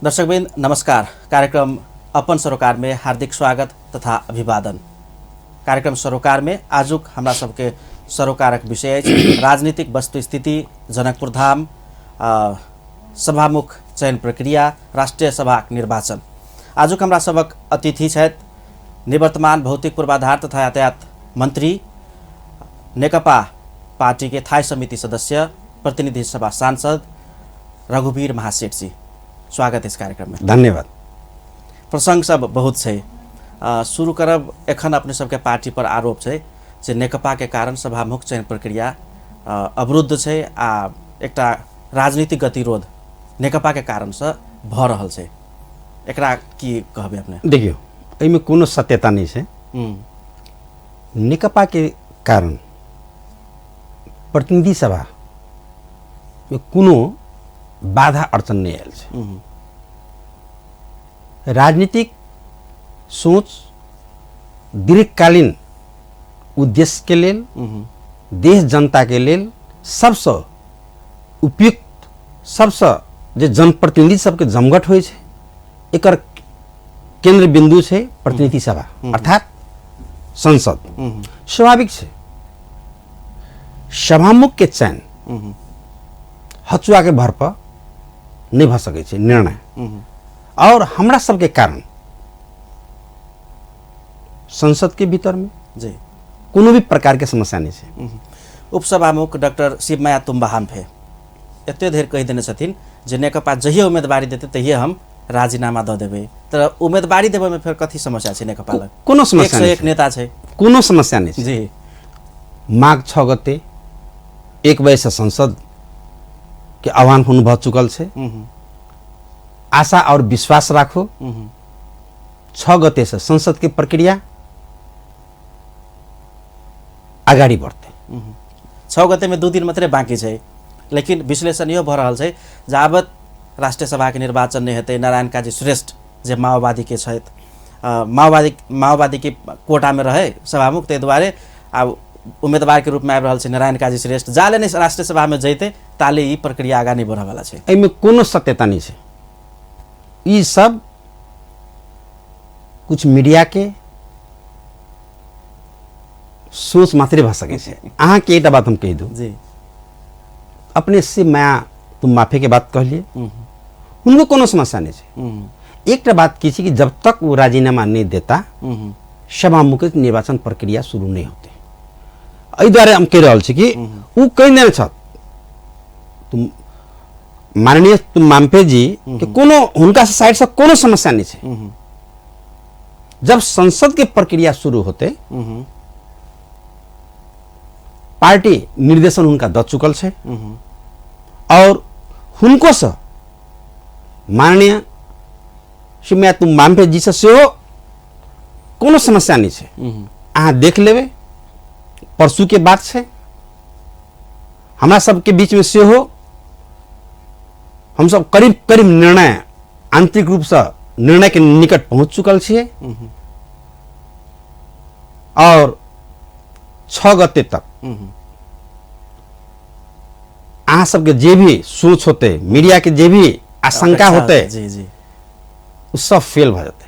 दर्शकवृन्द नमस्कार। कार्यक्रम अपन सरोकार में हार्दिक स्वागत तथा अभिवादन। कार्यक्रम सरोकार में आजुक हमरा सबके सरोकारक विषय अछि राजनीतिक वस्तुस्थिति, जनकपुर धाम, सभामुख चयन प्रक्रिया, राष्ट्रिय सभाक निर्वाचन। आजुक हमरा सबक अतिथि छथि निवर्तमान भौतिक पूर्वाधार तथा यातायात मंत्री, नेकपा पार्टी के थाई समिति सदस्य, प्रतिनिधि सभा सांसद रघुवीर महासेठ जी। स्वागत इस कार्यक्रम में। धन्यवाद। प्रसंग सब बहुत छै। शुरू करब एखन अपने सबके पार्टी पर आरोप छै जे नेकपा के कारण सभामुख चयन प्रक्रिया अवरुद्ध छै आ एकटा राजनीतिक गतिरोध नेकपा के कारण से भ रहल छै। एकरा की कहबै अपने? देखियौ, एहिमे कोनो सत्यता नहि छै। नेकपा के कारण प्रतिनिधि सभा मे कोनो बाधा अड़चन नहि आयल छै। राजनीतिक सोच दीर्घकालीन उद्देश्य के लेल, देश जनता के लेल सबसँ उपयुक्त, सबसँ जे जनप्रतिनिधि सबके जमघट होइ छै, एकर केन्द्र बिन्दु छै प्रतिनिधि सभा अर्थात संसद। स्वाभाविक छै सभामुख के चयन हचुआ के भर पर नहीं भऽ सकै छै निर्णय। और हमरा सबके कारण संसद के भीतर में जी कोनो भी प्रकार के समस्या नहीं छै। उपसभामुख डॉक्टर शिवमाया तुम्बा हाम्फे एते धरि कहि देने छथिन जे नेकपा जहिये उम्मीदवारी देतै तहिये हम राजीनामा दऽ देबै। तऽ उम्मीदवारी देबै में फेर कथी समस्या छै नेकपा लग? कोनो समस्या 101 नेता छै, कोनो समस्या नहीं छै जी। माघ 6 गते 1 बजे से संसद के आह्वान हुन भऽ चुकल छै। आशा और विश्वास राखू, 6 गते से संसद के प्रक्रिया अगाडि बढ़तै। 6 गते में 2 दिन मात्रै बाँकी छै, लेकिन विश्लेषण इहो भऽ रहल छै जाबत राष्ट्रिय सभा के निर्वाचन नहि हेतै, नारायण काजी श्रेष्ठ जे माओवादी के छथि, माओवादी के कोटा में रहे सभामुख, ताहि दुआरे आब उम्मीदवार के रूप में आबि रहल छै नारायण काजी श्रेष्ठ। जाले नहि राष्ट्रिय सभा में जैते ताले ई प्रक्रिया आगाँ नहि बढ़यवला छै। एहिमे कोनो सत्यता नहि छै। ई सब कुछ मीडिया के सोच मात्रे भऽ सकै छै। अहाँके एकटा बात हम कहि दू जी। अपने से माया तुम माफी के बात कहलिए, हुनको कोनो समस्या नहीं छै। एकटा बात की छै कि जब तक वो राजीनामा नहीं देता सभामुख निर्वाचन प्रक्रिया शुरू नहीं होते। एहि दुआरे हम कहि रहल छी कि ओ कहि देने छथि तुम माननीय तुम माम्फे जी के कोनो हुनका साइड से कोनो समस्या नहीं छै। जब संसद के प्रक्रिया शुरू होते पार्टी निर्देशन हुनका दऽ चुकल छै और हुनको से माननीय श्री तुम माम्फे जी से सेहो कोनो समस्या नहीं छै। अहाँ देख लेबै, परसू के बात छै। हमरा सबके बीच में सेहो हमसब करीब करीब निर्णय आंतरिक रूप से निर्णय के निकट पहुंच चुकल छियै और 6 गते तक अहाँ सबके जे भी सोच होते, मीडिया के जे भी आशंका होते, जी जी, उ सब फेल भऽ जेतै।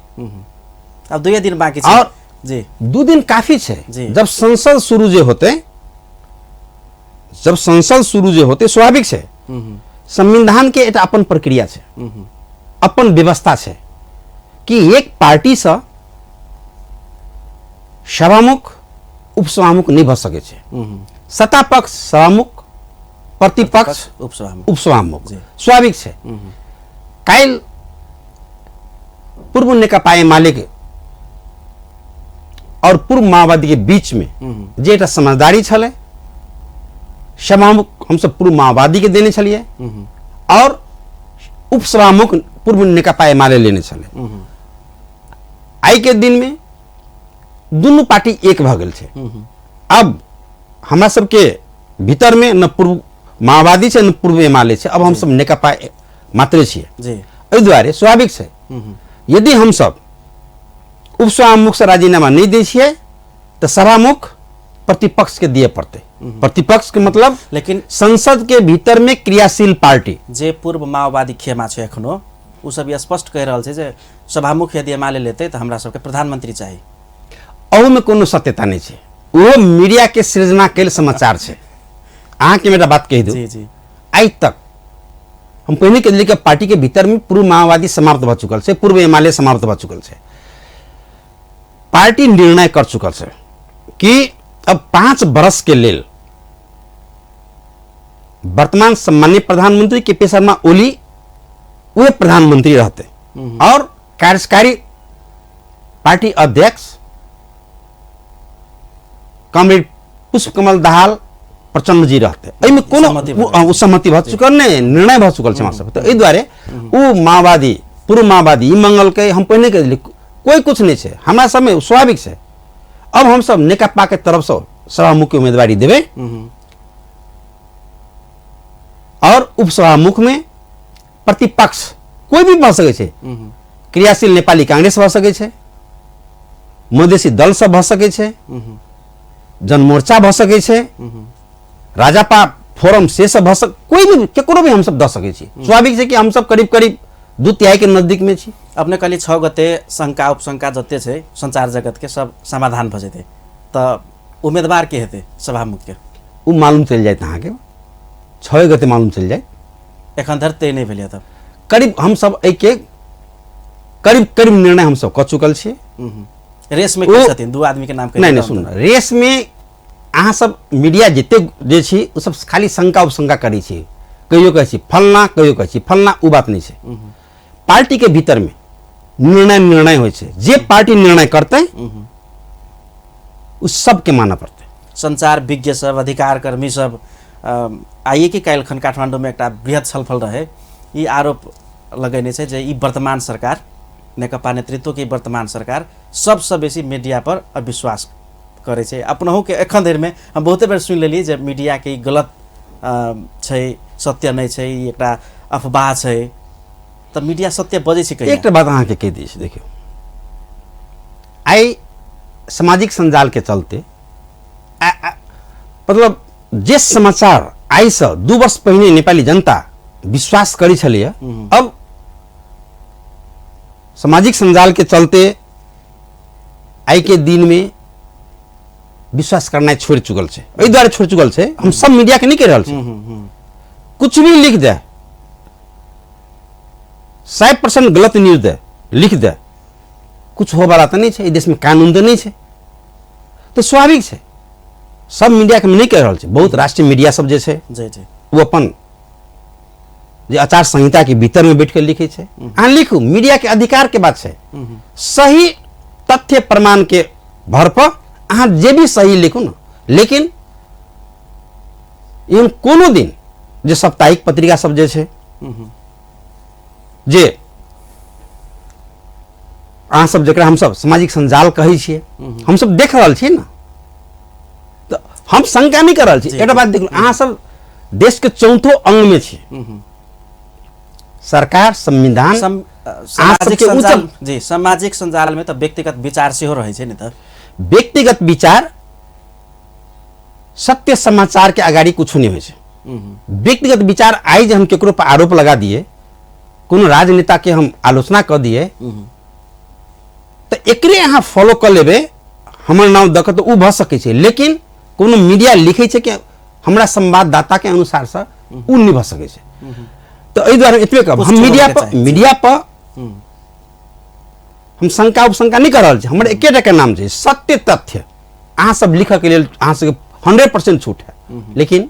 अब 2 दिन बाकी छै। और जी 2 दिन काफी छै। जी। जब संसद शुरू जे होते, जब संसद शुरू जे होते स्वाभाविक छै संविधान के एकटा अपन प्रक्रिया छै, अपन व्यवस्था छै कि एक पार्टी से सभामुख उपसभामुख नहीं भऽ सकै छै। सत्ता पक्ष सभामुख, प्रतिपक्ष उपसभामुख, उपसभामुख स्वाभाविक छै। काल्हि पूर्व नेकपा एमाले के और पूर्व माओवादी के बीच में जे एकटा समझदारी छलै, सभामुख हमसब पूर्व माओवादी के देने छलियै और उपसभामुख पूर्व नेकपा एमाले लेने छलै। आइ के दिन में दुनू पार्टी एक भऽ गेल छै। अब हमरा सबके भीतर में न पूर्व माओवादी छै न पूर्व एमाले छै, अब हमसब नेकपा मात्रे छियै। एहि दुआरे स्वाभाविक छै यदि हमसब उपसभामुख से राजीनामा नहि दै छियै तऽ सभामुख प्रतिपक्ष के दिए पड़तै। प्रतिपक्ष के मतलब लेकिन संसद के भीतर में क्रियाशील पार्टी जे पूर्व माओवादी खेमा छै एखनो, ओ सब ई स्पष्ट कहि रहल छै जे सभामुख यदि एमाले लेतै तऽ हमरा सबके प्रधानमंत्री चाही। अहूमे कोनो सत्यता नहि छै, ओहो मीडियाके सृजना कयल समाचार छै। अहाँके हम एकटा बात कहि दू, जी जी, आइ तक हम पहिने कहि देलियै कि पार्टीके भीतरमे पूर्व माओवादी समाप्त भऽ चुकल छै, पूर्व एमाले समाप्त भऽ चुकल छै। पार्टी निर्णय कर चुकल छै कि अब 5 वर्ष के लेल वर्तमान सम्माननीय प्रधानमंत्री के पी शर्मा ओली वह प्रधानमंत्री रहते और कार्यकारी पार्टी अध्यक्ष कॉमरेड पुष्पकमल दाहाल प्रचंड जी रहते। एहिमे कोनो सहमति भऽ चुकल नहि, निर्णय भऽ चुकल छै हमरा सब। तऽ एहि दुआरे ओ माओवादी पूर्व माओवादी ई मंगलकै, हम पहिने कहि देलियै कोई कुछ नहीं छै हमरा सबमे, स्वाभाविक छै। अब हम सब नेकपा के तरफ से सभामुख के उम्मीदवारी देबै और उपसभामुख में प्रतिपक्ष कोई भी भऽ सकै छै, क्रियाशील नेपाली कांग्रेस भऽ सकै छै, मधेसी दल सब भऽ सकै छै, जनमोर्चा भऽ सकै छै, राजापा फोरम से सब भऽ सक, कोई भी केकरो भी हमसब दऽ सकै छी। स्वाभाविक छै कि हमसब करीब करीब 2/3 के नजदीक में छी। अपने कहली 6 गते शंका उपशंका जते छै संचार जगत के सब समाधान भऽ जेतै, तऽ उम्मीदवार के हेतै सभामुख के? ओ मालूम चलि जायत अहाँके 6 गते मालूम चलि जायत। एखन धरि तय नहि भेलै तब? करीब हमसब एहिके करीब करीब निर्णय हमसब कऽ चुकल छी। रेस में के छथिन? 2 आदमी के नाम कहि। नहीं सुन, रेस में अहाँ सब मीडिया जते जे छी ओ सब खाली शंका उपशंका करै छी, कहियो कहै छी फलना, कहियो कहै छी फलना, ओ बात नहि छै। पार्टी के भीतर में निर्णय निर्णय होइ छै, जे पार्टी निर्णय करतै ओ सबके मानऽ पड़तै। संचार विज्ञ सब, अधिकार कर्मी सब आइए कि काल्हिखन काठमाडौँमे एकटा बृहत छलफल रहे, ई आरोप लगेने छै जे ई वर्तमान सरकार, नेकपा नेतृत्वके वर्तमान सरकार सबसँ बेसी मीडिया पर अविश्वास करै छै। अपनहुके एखन धरिमे हम बहुते बेर सुनि लेलियै जे मीडियाके ई गलत छै, सत्य नहि छै, ई एकटा अफवाह छै। तऽ मीडिया सत्य बजै छै कहिया? एकटा बात अहाँके कहि दै छी, देखियौ आइ सामाजिक सञ्जालके चलते मतलब जे समाचार आइसँ 2 वर्ष पहिने नेपाली जनता विश्वास करै छलैए, अब सामाजिक सञ्जालके चलते आइ के दिन में विश्वास करनाइ छोड़ि चुकल छै। एहि दुआरे छोड़ि चुकल छै, हम सब मीडिया के नहीं कहि रहल छी, कुछ भी लिख दे, 100% गलत न्यूज दे, लिख दे, कुछ होबला तऽ नहि छै, एहि देशमे कानून तऽ नहि छै, तऽ स्वाभाविक छै सब मीडिया के हम नहीं कहि रहल छी। बहुत राष्ट्रीय मीडिया सब जे छै ओ अपन जे आचार संहिता के भीतर में बैठ के लिखे छै, अहाँ लिखू, मीडिया के अधिकार के बात छै, सही तथ्य प्रमाण के भर पर अहाँ जे भी सही लिखू ना। लेकिन एहन कोनो दिन जे साप्ताहिक पत्रिका सब जे छै, जे अहाँ सब जकरा हमसब सामाजिक सञ्जाल कहै छियै, हमसब देख रहल छियै ने, तऽ हम शंका नहि कर रहल छी। एकटा बात देखू, अहाँ सब देश के चौथो अंग में छी, सरकार संविधान जी, सामाजिक सञ्जाल में तऽ व्यक्तिगत विचार सेहो रहै छै ने, तऽ व्यक्तिगत विचार सत्य समाचार के अगाडि कुछ नहीं होइ छै। व्यक्तिगत विचार आइ जे हम केकरो पर आरोप लगा दिए, कोनो राजनेता के हम आलोचना कऽ दिए, तऽ एकरे अहाँ फॉलो कऽ लेबै, हमर नाम दऽ कऽ, तऽ ओ भऽ सकै छै। लेकिन कोनो मीडिया लिखै छै कि हमरा संवाददाता के अनुसार से ओ नहि भऽ सकै छै। तऽ एहि दुआरे एतबे कहब, हम मीडिया पर हम शंका उपशंका नहि कऽ रहल छी, हमर एकेटा के नाम छै सत्य तथ्य। अहाँ सब लिखऽ के लेल अहाँ सबके 100% छूट है, लेकिन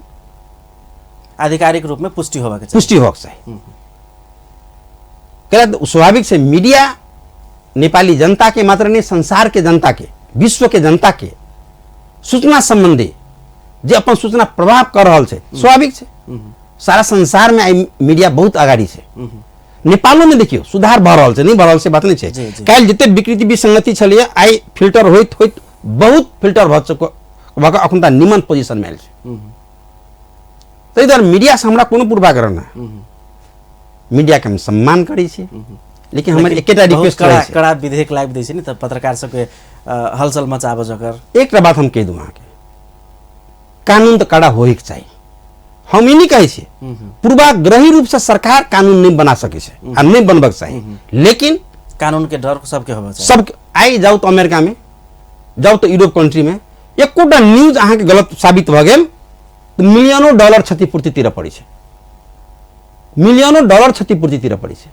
आधिकारिक रूप में पुष्टि होबाक चाही, पुष्टि होबाक चाही। किया स्वाभाविक छै मीडिया नेपाली जनता के मात्र नहीं, संसार के जनता के, विश्व के जनता के सूचना संबंधी जे अपन सूचना प्रभाव कर रहल छै, स्वाभाविक छै। सारा संसार में आइ मीडिया बहुत अगाडि छै, नेपालो में देखियौ सुधार भऽ रहल छै, नहीं भऽ रहल छै बात नहीं छै। काल्हि जते विकृति विसंगति छलैए, आइ फिल्टर होइत होइत बहुत फिल्टर भऽ चुकल भऽ कऽ अखन निमन पोजिशन में आयल छै। ताहि दुआरे मीडिया से हमरा कोनो पूर्वाग्रह नहि, मीडिया के हम सम्मान करै छी, लेकिन हमर एकेटा रिक्वेस्ट कड़ा कड़ा विधेयक लाबि दै छै ने तऽ पत्रकार सबके हलचल मचाबऽ जकर। एकटा बात हम कहि दू अहाँके, कानून तऽ कड़ा होइके चाही, हम ई नहि कहै छियै, पूर्वाग्रही रूपसँ सरकार कानून नहि बना सकै छै आ नहि बनबक चाही, लेकिन कानून के डर सबके होबऽ चाही। सब आइ जाउ तऽ अमेरिकामे, जाउ तऽ यूरोप कंट्रीमे, एकोटा न्यूज अहाँके गलत साबित भऽ गेल तऽ मिलियनो डॉलर क्षतिपूर्ति तिरऽ पड़ै छै, मिलियनो डॉलर क्षतिपूर्ति तिरऽ पड़ै छै।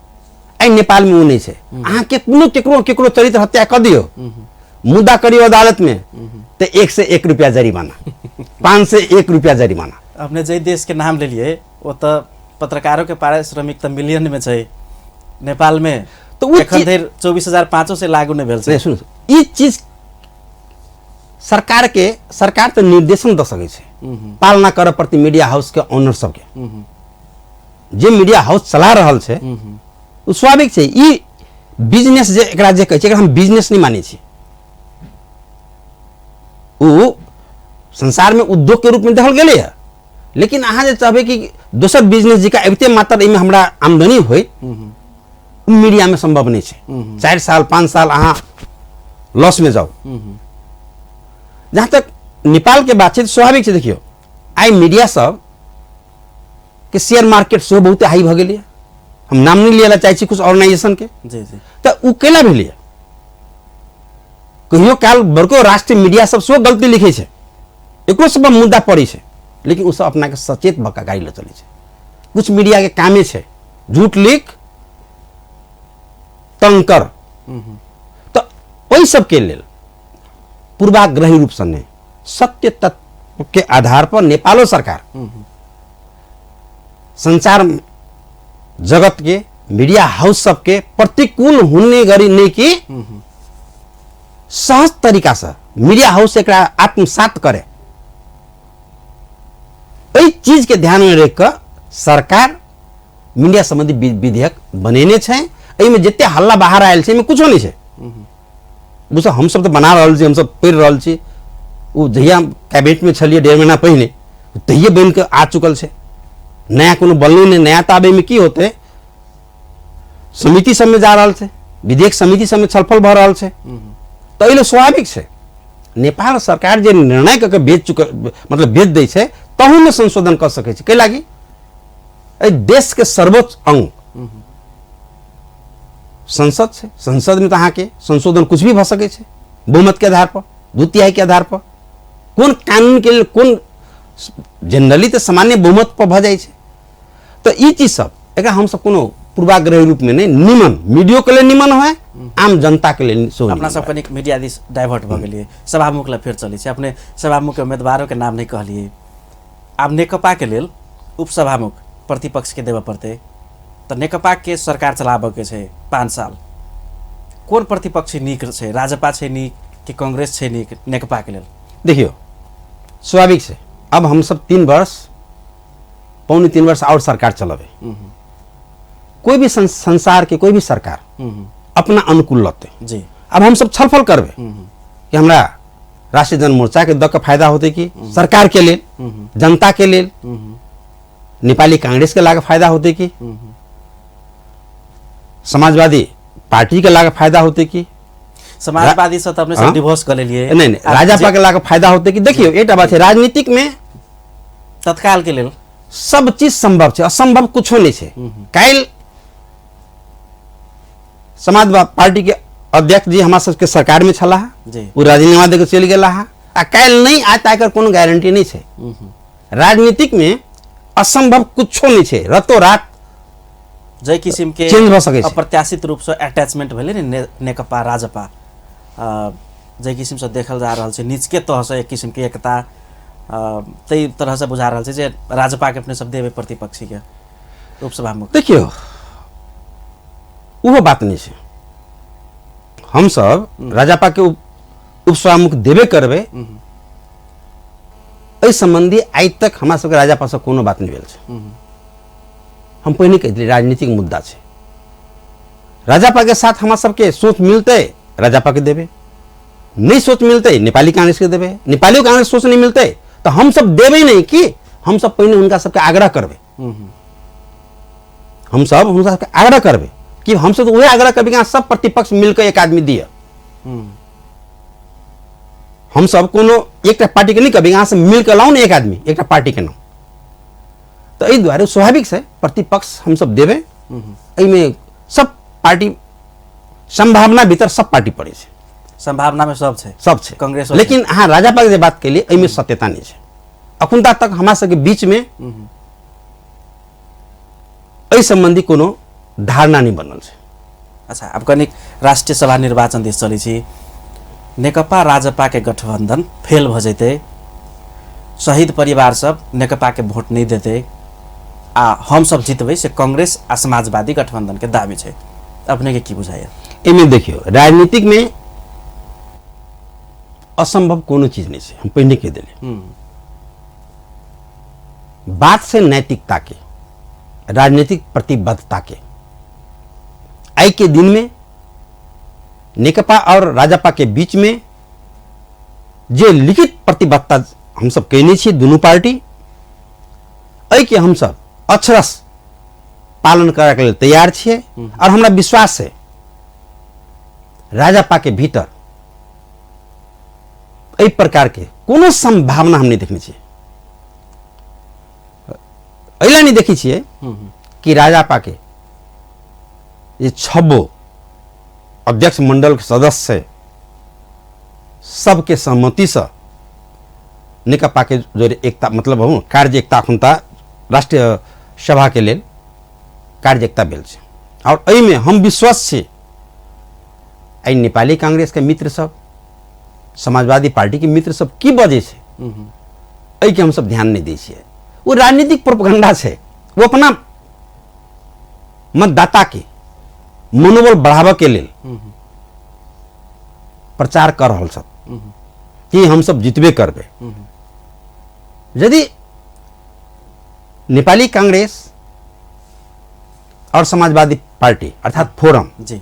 आइ नेपालमे ओ नहि छै। अहाँ केकरो केकरो केकरो चरित्र हत्या कऽ दियौ, मुद्दा करियौ अदालतमे तऽ 101 रुपया जरिमाना, 501 रुपया जरिमाना। अपने जाहि देशके नाम लेलियै ओतऽ पत्रकारों के पारिश्रमिक तऽ मिलियन में छै, नेपाल में तऽ ओ एखन धरि 24,500 लागू नहि भेल छै। नहि, सुनू, ई चीज सरकार के, सरकार तऽ निर्देशन दऽ सकै छै, पालना करऽ पड़तै मीडिया हाउस के ऑनर सबके। जे मीडिया हाउस चला रहल छै ओ स्वाभाविक छै। ई बिजनेस जे एकरा जे कहै छै, एकरा हम बिजनेस नहि मानै छी। ओ संसारमे उद्योग के रूपमे देखल गेलैए, लेकिन अहाँ जे चाहबै कि दोसर बिजनेस जकाँ अबिते मात्र एहिमे हमरा आमदनी होय, ओ मीडियामे सम्भव नहि छै। 4 साल 5 साल अहाँ लॉसमे जाउ। जहाँ तक नेपालके बात छै, स्वाभाविक छै। देखियौ, आइ मीडिया सब के शेयर मार्केट सेहो बहुते हाई भऽ गेलैए। हम नाम नहि लिअ लए चाहै छी किछु ऑर्गेनाइजेशनके। जी जी। तऽ ओ कैला भेलैए? कहियो काल बड़को राष्ट्रीय मीडिया सब सेहो गलती लिखै छै, एकरो सब पर मुद्दा पड़ै छै, लेकिन ओ सब अपनाके सचेत भऽ कऽ गाड़ी लऽ चलै छै। कुछ मीडियाके कामे छै झूठ लिख, तंग कर। तऽ ओहि सबके लेल पूर्वाग्रही रूपसँ नहि, सत्य तत्व के आधार पर नेपालो सरकार संचार जगत के मीडिया हाउस सबके प्रतिकूल होने गरी नहीं कि सहज तरीका से मीडिया हाउस एकरा आत्मसात करे, एहि चीज के ध्यान में रख कऽ सरकार मीडिया संबंधी विधेयक बनेने छै। एहिमे जते हल्ला बाहर आयल छै, एहिमे कुछो नहि छै। बुझ, हमसब तऽ बना रहल छी, हमसब पढ़ि रहल छी। ओ जहिया कैबिनेटमे छलियै 1.5 महीना पहिने, तहिये बनि कऽ आ चुकल छै। नया कोनो बनलै नहि। नया तऽ आब एहिमे की होतै, समिति सबमे जा रहल छै, विधेयक समिति सबमे छलफल भऽ रहल छै। तऽ एहि लेल स्वाभाविक छै नेपाल सरकार जे निर्णय कऽ के बेच चुकल, मतलब बेच दै छै, तहूमे संशोधन कऽ सकै छै। कै लागी एहि देशके सर्वोच्च अंग संसद छै। संसदमे तऽ अहाँके संशोधन कुछ भी भऽ सकै छै, बहुमतके आधार पर, 2/3 के आधार पर। कोन कानूनके लेल कोन जनरली तऽ सामान्य बहुमत पर भऽ जाइ छै। तऽ ई चीज सब एकरा हमसब कोनो पूर्वाग्रही रूपमे नहि, निमन मीडियोके लेल निमन होइ, आम जनताके लेल सेहो अपना सब कनिक मीडिया दिस डाइवर्ट भऽ गेलियै, सभामुख लए फेर चलै छै। अपने सभामुख के उम्मीदवारोके नाम नहि कहलियै। आब नेकपाके लेल उपसभामुख प्रतिपक्षके देबऽ पड़तै, तऽ नेकपाके सरकार चलाबऽके छै 5 साल। कोन प्रतिपक्षी नीक छै? राजपा छै नीक कि कांग्रेस छै नीक नेकपाके लेल? देखियौ, स्वाभाविक छै। अब हमसब 3 वर्ष, 2.75 वर्ष और सरकार चलेबै। कोई भी संसार के कोई भी सरकार अपना अनुकूल लतै। जी। अब हमसब छलफल करबै कि हमरा राष्ट्रीय जनमोर्चा के दऽ के फायदा होतै कि सरकार के लेल, जनता के लेल, नेपाली कांग्रेस के लागे फायदा होतै कि समाजवादी पार्टी के लागे फायदा होतै कि समाजवादी से तऽ अपने सब डिवोर्स कऽ लेलियै। नहीं नहीं, राजापा के लागे फायदा होतै कि। देखियौ, एकटा बात छै, राजनीतिक में तत्काल के लेल सब चीज संभव छै, असंभव कुछो नहीं छै। काल्हि समाजवादी पार्टी के अध्यक्ष जी हमरा सबके सरकार में छलाह, ओ राजीनामा दऽ के चलि गेलाह, आ काल्हि नहि आयत एकर कोनो गारंटी नहि छै। राजनीतिक में असंभव कुछो नहीं छै, रातो रात जाहि किसिम के चेंज भऽ सकै छै। अप्रत्याशित रूप से अटैचमेंट भेलै ने नेकपा राजपा, जाहि किसिम से देखल जा रहल छै निचके तह से एक किसिम के एकता, ताहि तरह से बुझा रहल छै जे राजपा के अपने सब देबै प्रतिपक्षी के उपसभामुख। देखियौ, ओहो बात नहि छै। हमसब राजपा के उपसभामुख देबे करबै, एहि सम्बन्धी आइ तक हमरा सबके राजपा से कोनो बात नहि भेल छै। हम पहिने कहि देलियै, राजनीतिक मुद्दा छै। राजपा के साथ हमरा सबके सोच मिलतै, राजपा के देबै, नहि सोच मिलतै नेपाली कांग्रेस के देबै, नेपाली कांग्रेस सोच नहि मिलतै तऽ हमसब देबै नहि। कि हमसब पहिने हुनका सबके आग्रह करबै, हमसब हुनका सबके आग्रह करबै कि हमसब तऽ वएह आग्रह करबै कि अहाँ सब प्रतिपक्ष मिलके एक आदमी दिअ। हमसब कोनो एकटा पार्टीके नहि कहबै, अहाँ सब मिलके लाउ ने एक आदमी, एकटा पार्टीके नाम। तऽ एहि दुआरे स्वाभाविक छै प्रतिपक्ष हमसब देबै। एहिमे सब पार्टी संभावना भीतर सब पार्टी पड़ै छै, संभावना में सब छै, सब छै कांग्रेस। लेकिन अहाँ राजापा के जे बात केलियै एहिमे सत्यता नहि छै। अखुनता तक हमरा सबके बीच में एहि सम्बन्धी कोनो धारणा नहि बनल छै। अच्छा, आब कनिक राष्ट्रिय सभा निर्वाचन दिस चलै छी। नेकपा राजपा के गठबंधन फेल भऽ जेतै, शहीद परिवार सब नेकपा के वोट नहीं देतै आ हम सब जितबै से कांग्रेस आ समाजवादी गठबंधन के दावी छै, अपने के की बुझाइए? एहिमे देखियौ, राजनीतिक में असंभव कोनो चीज नहीं छै, हम पहिने कहि देलियै। बात से नैतिकता के, राजनीतिक प्रतिबद्धता के। आइ के दिन में नेकपा और राजपा के बीच में जे लिखित प्रतिबद्धता हमसब कयने छी दुनू पार्टी, एहिके हमसब अक्षरश पालन करैके लेल तैयार छियै। और हमरा विश्वास है राजपा के भीतर एहि प्रकार के कोनो संभावना हम नहीं देखने छियै। एहि ला नहीं देखै छियै कि राजपा के जे 6 अध्यक्ष मंडल के सदस्य सबके सहमति से नेकपा के जोड़े एकता मतलब हो कार्य एकता अखुनता राष्ट्रीय सभा के लेल कार्य एकता भेल छै। और एहिमे हम विश्वस्त छी एहि नेपाली कांग्रेस के मित्र सब, समाजवादी पार्टी के मित्र सब की बजै छै एहिके हमसब ध्यान नहीं दै छियै। ओ राजनीतिक प्रोपगंडा छै, वो अपना मतदाता के मनोबल बढ़ाबऽ के लेल प्रचार कर रहल छथि कि हमसब जितबे करबै। यदि नेपाली कांग्रेस और समाजवादी पार्टी अर्थात फोरम जी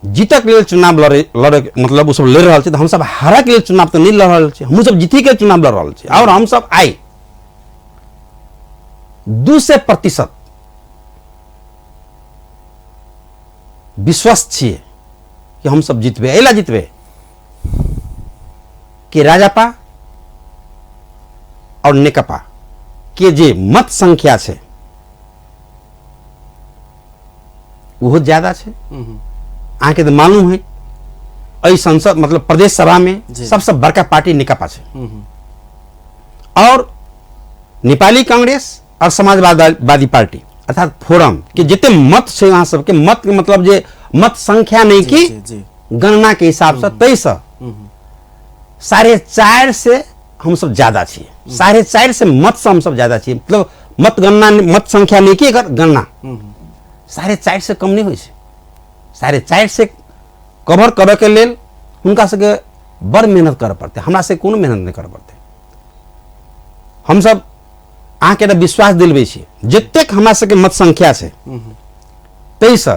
जीतक लेल चुनाव लड़े लड़े मतलब ओ सब लड़ि रहल छै, तऽ हमसब हारक लेल चुनाव तऽ नहि लड़ रहल छी, हमहूँ सब जीती के चुनाव लड़ रहल छी। और हमसब आइ 200% विश्वस्त छियै कि हमसब जितबै। एहि ला जितबै कि राजपा और नेकपा के जे मत संख्या छै ओहो ज्यादा छै। अहाँके तऽ मालूम है एहि संसद मतलब प्रदेश सभा में सबसे बड़का पार्टी नेकपा छै और नेपाली कांग्रेस और समाजवादी पार्टी अर्थात फोरम के जते मत छै अहाँ सबके मत के मतलब जे मत संख्या नहीं की गणना के हिसाब से 23 4.5 से हम सब ज्यादा छियै, 4.5 से मत से हम सब ज्यादा छियै। मतलब मत गणना मत संख्या नहीं की एकर गणना 4.5 से कम नहीं होइ छै। 4.5 से कवर करऽ के लेल हुनका सबके बड़ मेहनत करऽ पड़तै, हमरा सबके कोनो मेहनत नहि करऽ पड़तै। हमसब अहाँके एकटा विश्वास दिलबै छी जतेक हमरा सबके मत संख्या छै ताहिसँ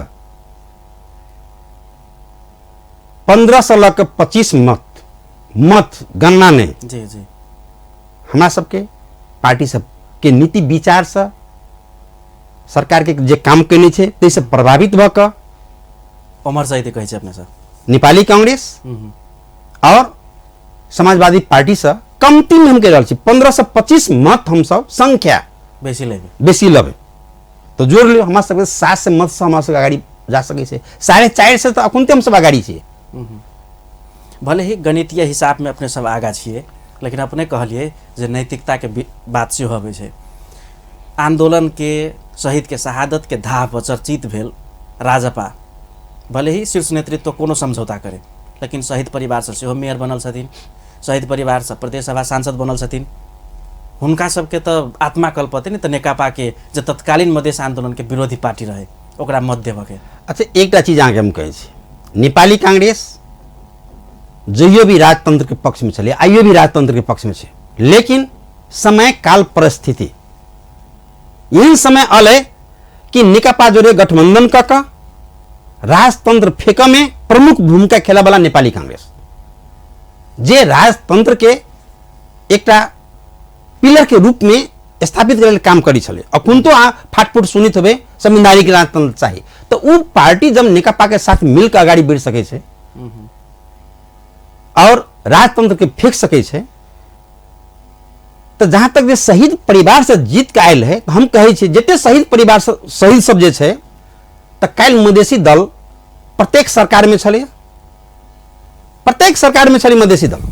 15 से लऽ कऽ 25 मत मत गणना नहि जी जी हमरा सबके पार्टी सबके नीति विचारसँ सरकार के जे काम केने छै ताहिसँ प्रभावित भऽ कऽ उमर सहित कहै छै अपने सब नेपाली कांग्रेस और समाजवादी पार्टी से कमती में हम कहि रहल छी 15 से 25 मत हमसब संख्या बेसी लेबै, बेसी लेबै। तो जोड़ लियौ हमरा सबके 7 से मत से हमरा सबके अगाडि जा सकै छै, 4.5 से तऽ अखुनते हमसब अगाडि छियै। भले ही गणितीय हिसाब में अपने सब आगा छियै, लेकिन अपने कहलियै जे नैतिकता के बात सेहो अबै छै। आंदोलन के शहीद के शहादत के धाह पर चर्चित भेल राजपा भले ही शीर्ष नेतृत्व कोनो समझौता करे, लेकिन शहीद परिवार से सेहो मेयर बनल छथिन, शहीद परिवार से प्रदेश सभा सांसद बनल छथिन, हुनका सबके तऽ आत्मा कल्पते ने तऽ नेकपा के जे तत्कालीन मधेश आंदोलन के विरोधी पार्टी रहे ओकरा मत देबऽ के। अच्छा, एकटा चीज अहाँके हम कहै छी, नेपाली कांग्रेस जहियो भी राजतंत्र के पक्ष में छलै, आइयो भी राजतंत्र के पक्ष में छै, लेकिन समय काल परिस्थिति एहन समय अलै कि नेकपा जोड़े गठबंधन कऽ कऽ राजतंत्र फेंकऽ में प्रमुख भूमिका खेलऽवला नेपाली कांग्रेस जे राजतंत्र के एकटा पिलर के रूप में स्थापित करे काम करी छलै। अखुन तो अहाँ फाटफूट सुनित हेबै संवैधानिक राजतंत्र चाही, तो उ पार्टी जब नेकपा के साथ मिलकर अगाडि बढ़ि सकै छै और राजतंत्र के फेंक सकै छै, तऽ जहाँ तक जे शहीद परिवारसँ जीत कऽ आयल है, तऽ हम कहै छी जते शहीद परिवार शहीद सब जे छै, तऽ काल्हि मधेसी दल प्रत्येक सरकारमे छलै, प्रत्येक सरकारमे छलै मधेसी दल।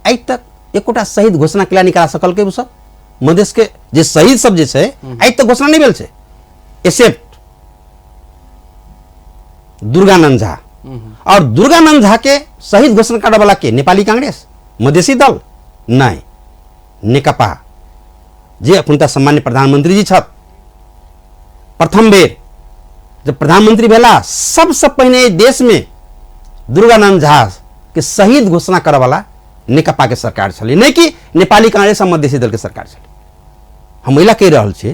आइ तक एकोटा शहीद घोषणा केला निकाल सकलकै ओ सब? मधेसके जे शहीद सब जे छै, आइ तक घोषणा नहि भेल छै, एक्सेप्ट दुर्गानंद झा। और दुर्गानंद झा के शहीद घोषणा करऽ वाला के? नेपाली कांग्रेस, मधेसी दल नहि, नेकपा, जे अखुनता सम्मान्य प्रधानमंत्री जी छथि। प्रथम बेर जब प्रधानमंत्री भेला, सबसँ पहिने एहि देश में दुर्गानंद झा के शहीद घोषणा करऽ वाला नेकपा के सरकार छलै, नहि कि नेपाली कांग्रेस आ मधेसी दल के सरकार छलै। हम एहि कहि रहल छी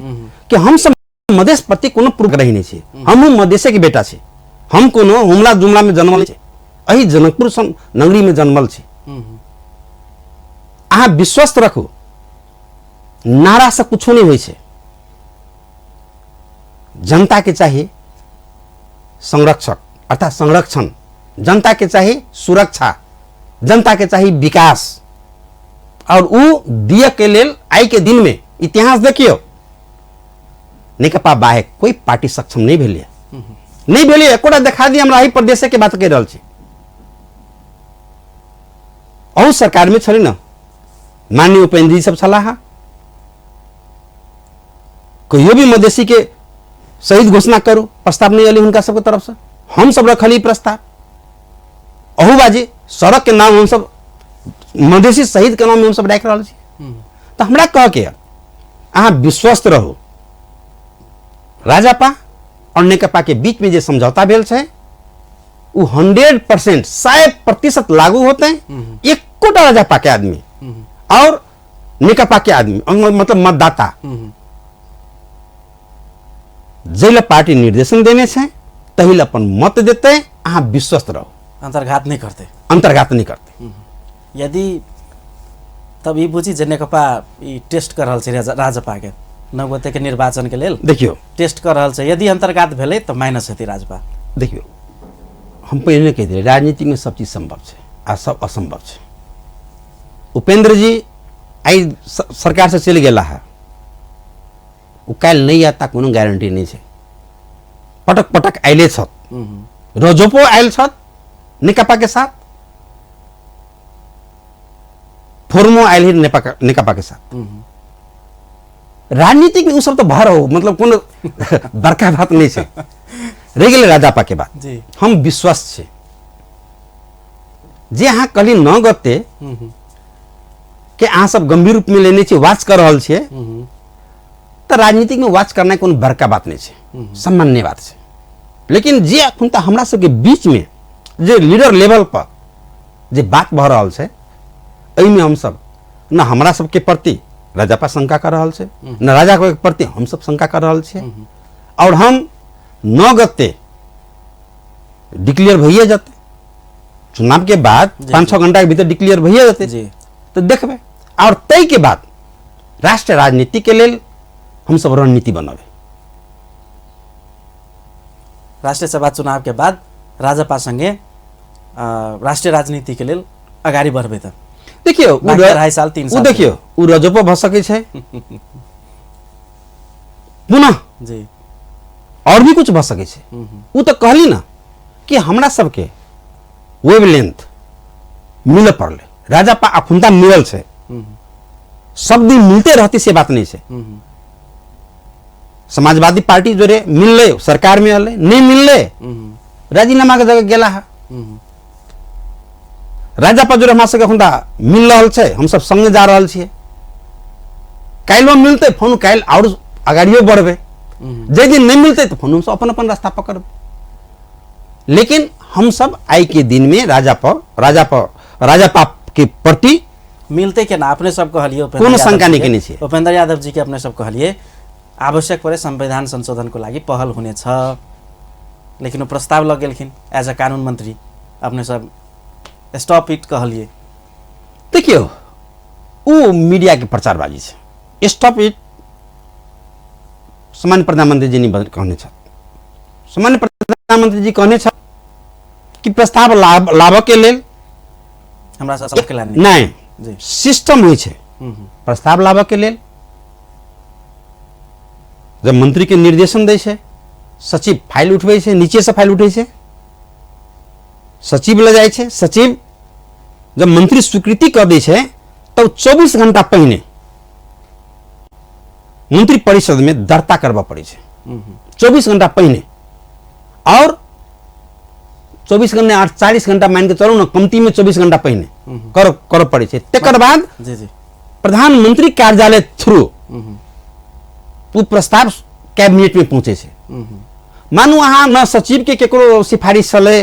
कि हम सब मधेस प्रति कोनो पूर्वाग्रही नहि छी। हमहूँ मधेसे के बेटा छी, हम कोनो हुमला जुमला में जन्मल छी, एहि जनकपुर सन नगरी में जन्मल छी। अहाँ विश्वस्त रखू, नारा से कुछो नहीं होइ छै। जनता के चाही संरक्षक अर्थात संरक्षण, जनता के चाही सुरक्षा, जनता के चाही विकास। और उ दिय के लेल आइ के दिन में इतिहास देखियो, नेकपा बाहेक कोई पार्टी सक्षम नहीं भेलै, नहीं भेलै। एकोटा देखा दी हमरा, एहि प्रदेश के बात कहि रहल छी। अहू सरकार में छलै ने माननीय उपेंद्र जी सब छलाह, कहियो भी मधेसी के शहीद घोषणा करू प्रस्ताव नहीं अली हुनका सबके तरफ से। हम सब रखली प्रस्ताव, अहू बाजी सड़क के नाम हम सब मधेसी शहीद के नाम हम सब राखि रहल छी। तऽ हमरा कह के अहाँ विश्वस्त रहू, राजापा और नेकपा के बीच में जे समझौता भेल छै उ 100% 100% लागू होते। एकोटा राजापा के आदमी और नेकपा के आदमी मतलब मतदाता जै ला पार्टी निर्देशन देने छै तही ला अपन मत देते, अहाँ विश्वस्त रहू, अंतर्घात नहीं करते, अंतर्घात नहीं करते। यदि तब ई बुझी जे नेकपा ई टेस्ट कर रहल छै राजपा के 9 गोटे के निर्वाचन के लेल देखियो टेस्ट कर रहल छै, यदि अंतर्घात भेलै तऽ माइनस हेतै राजपा। देखियो हम पहिने कहि देलियै, राजनीति में सब चीज संभव छै आ सब असंभव छै। उपेंद्र जी आइ सरकार से चलि गेला है, ओ काल्हि नहि आयत कोनो गारंटी नहीं छै। पटक पटक आयले छथि, रजोपो आयल छथि नेकपा के साथ, फोर्मो आयल है नेकपा के साथ। राजनीतिक में उ सब तो भर हो, मतलब कोनो बड़का बात नहीं छै। रहि गेलै राजापा के बात, हम विश्वस्त छी जे अहाँ कहली 9 गते के अहाँ सब गंभीर रूप में लेने छी, वाच कर रहल छियै, तऽ राजनीतिक में वाच करनाइ कोनो बड़का बात नहीं छै, सामान्य बात छै। लेकिन जे अखन तऽ हमरा सबके बीच में जे लीडर लेवल पर जे बात भऽ रहल छै, एहिमे हमसब न हमरा सबके प्रति राजापा शंका कर रहल छै, न राजा के प्रति हमसब शंका कर रहल छियै। और हम 9 गते डिक्लेयर भइए जेतै, चुनाव के बाद 5-6 घंटा के भीतर डिक्लेयर भइए जेतै, तऽ देखबै। और ताहि के बाद राष्ट्र राजनीति के लेल हमसब रणनीति बनाबै। राष्ट्रिय सभा चुनाव के बाद राजपा संगे राष्ट्रिय राजनीति के लेल अगाडि बढ़बै त देखियौ, बाँकी 2.5 साल, 3 उ साल देखियौ, उ रजोपो भऽ सकै छै पुनः और भी कुछ भऽ सकै छै। उ तऽ कहली ना कि हमरा सबके वेवलेंथ मिलऽ पड़लै, राजापा अखुनता मिलल छै, सब दिन मिलते रहती से बात नहीं छै। समाजवादी पार्टी जोरे मिललै सरकार में अलै, नहीं मिललै राजीनामा के जगह गेला है। राजापा जोरे हमरा सबके अखुनता मिल रहल छै, हम सब संगे जा रहल छियै, काल्हिो मिलतै फोन, काल्हि और अगाड़ियो बढ़बै, जाहि दिन नहीं मिलतै तऽ फोन हमसब अपन अपन रास्ता पकड़बै। लेकिन हम सब आइ के दिन में राजापा के प्रति मिलते केना? अपने सब कहलिए उपेन्द्र कोनो यादव शंका जी नहीं के। केने छियै। उपेन्द्र यादव जी के अपने सब कहलिए आवश्यक पड़े संविधान संशोधन को लागि पहल हुनेछ, लेकिन वो प्रस्ताव लग गेलखिन एज अ कानून मंत्री, अपने सब स्टॉप it कहलिए। देखियौ, उ मीडिया के प्रचारबाजी छै। स्टॉप it सामान्य प्रधानमंत्री जी नहीं कहने छथि। सामान्य प्रधानमंत्री जी कहने छथि कि प्रस्ताव लाबऽ के लेल हमरा सब के लाने नहीं, जी। सिस्टम होइ छै। प्रस्ताव लाबऽ के लेल। जब मंत्री के निर्देशन दै छै, सचिव फाइल उठबै छै, नीचे से फाइल उठै छै, सचिव लऽ जाइ छै, सचिव जब मंत्री स्वीकृति कऽ दै छै तब 24 घंटा पहिने मंत्री परिषद में दर्ता करबऽ पड़ै छै, 24 घंटा पहिने। और 24 घंटा 48 घंटा मान के चलू ने, कमती में 24 घंटा पहिने करऽ पड़ै छै। तकर बाद प्रधानमंत्री कार्यालय थ्रू ओ प्रस्ताव कैबिनेट में पहुँचे छै। मानू अहाँ न सचिव के केकरो सिफारिश छलै,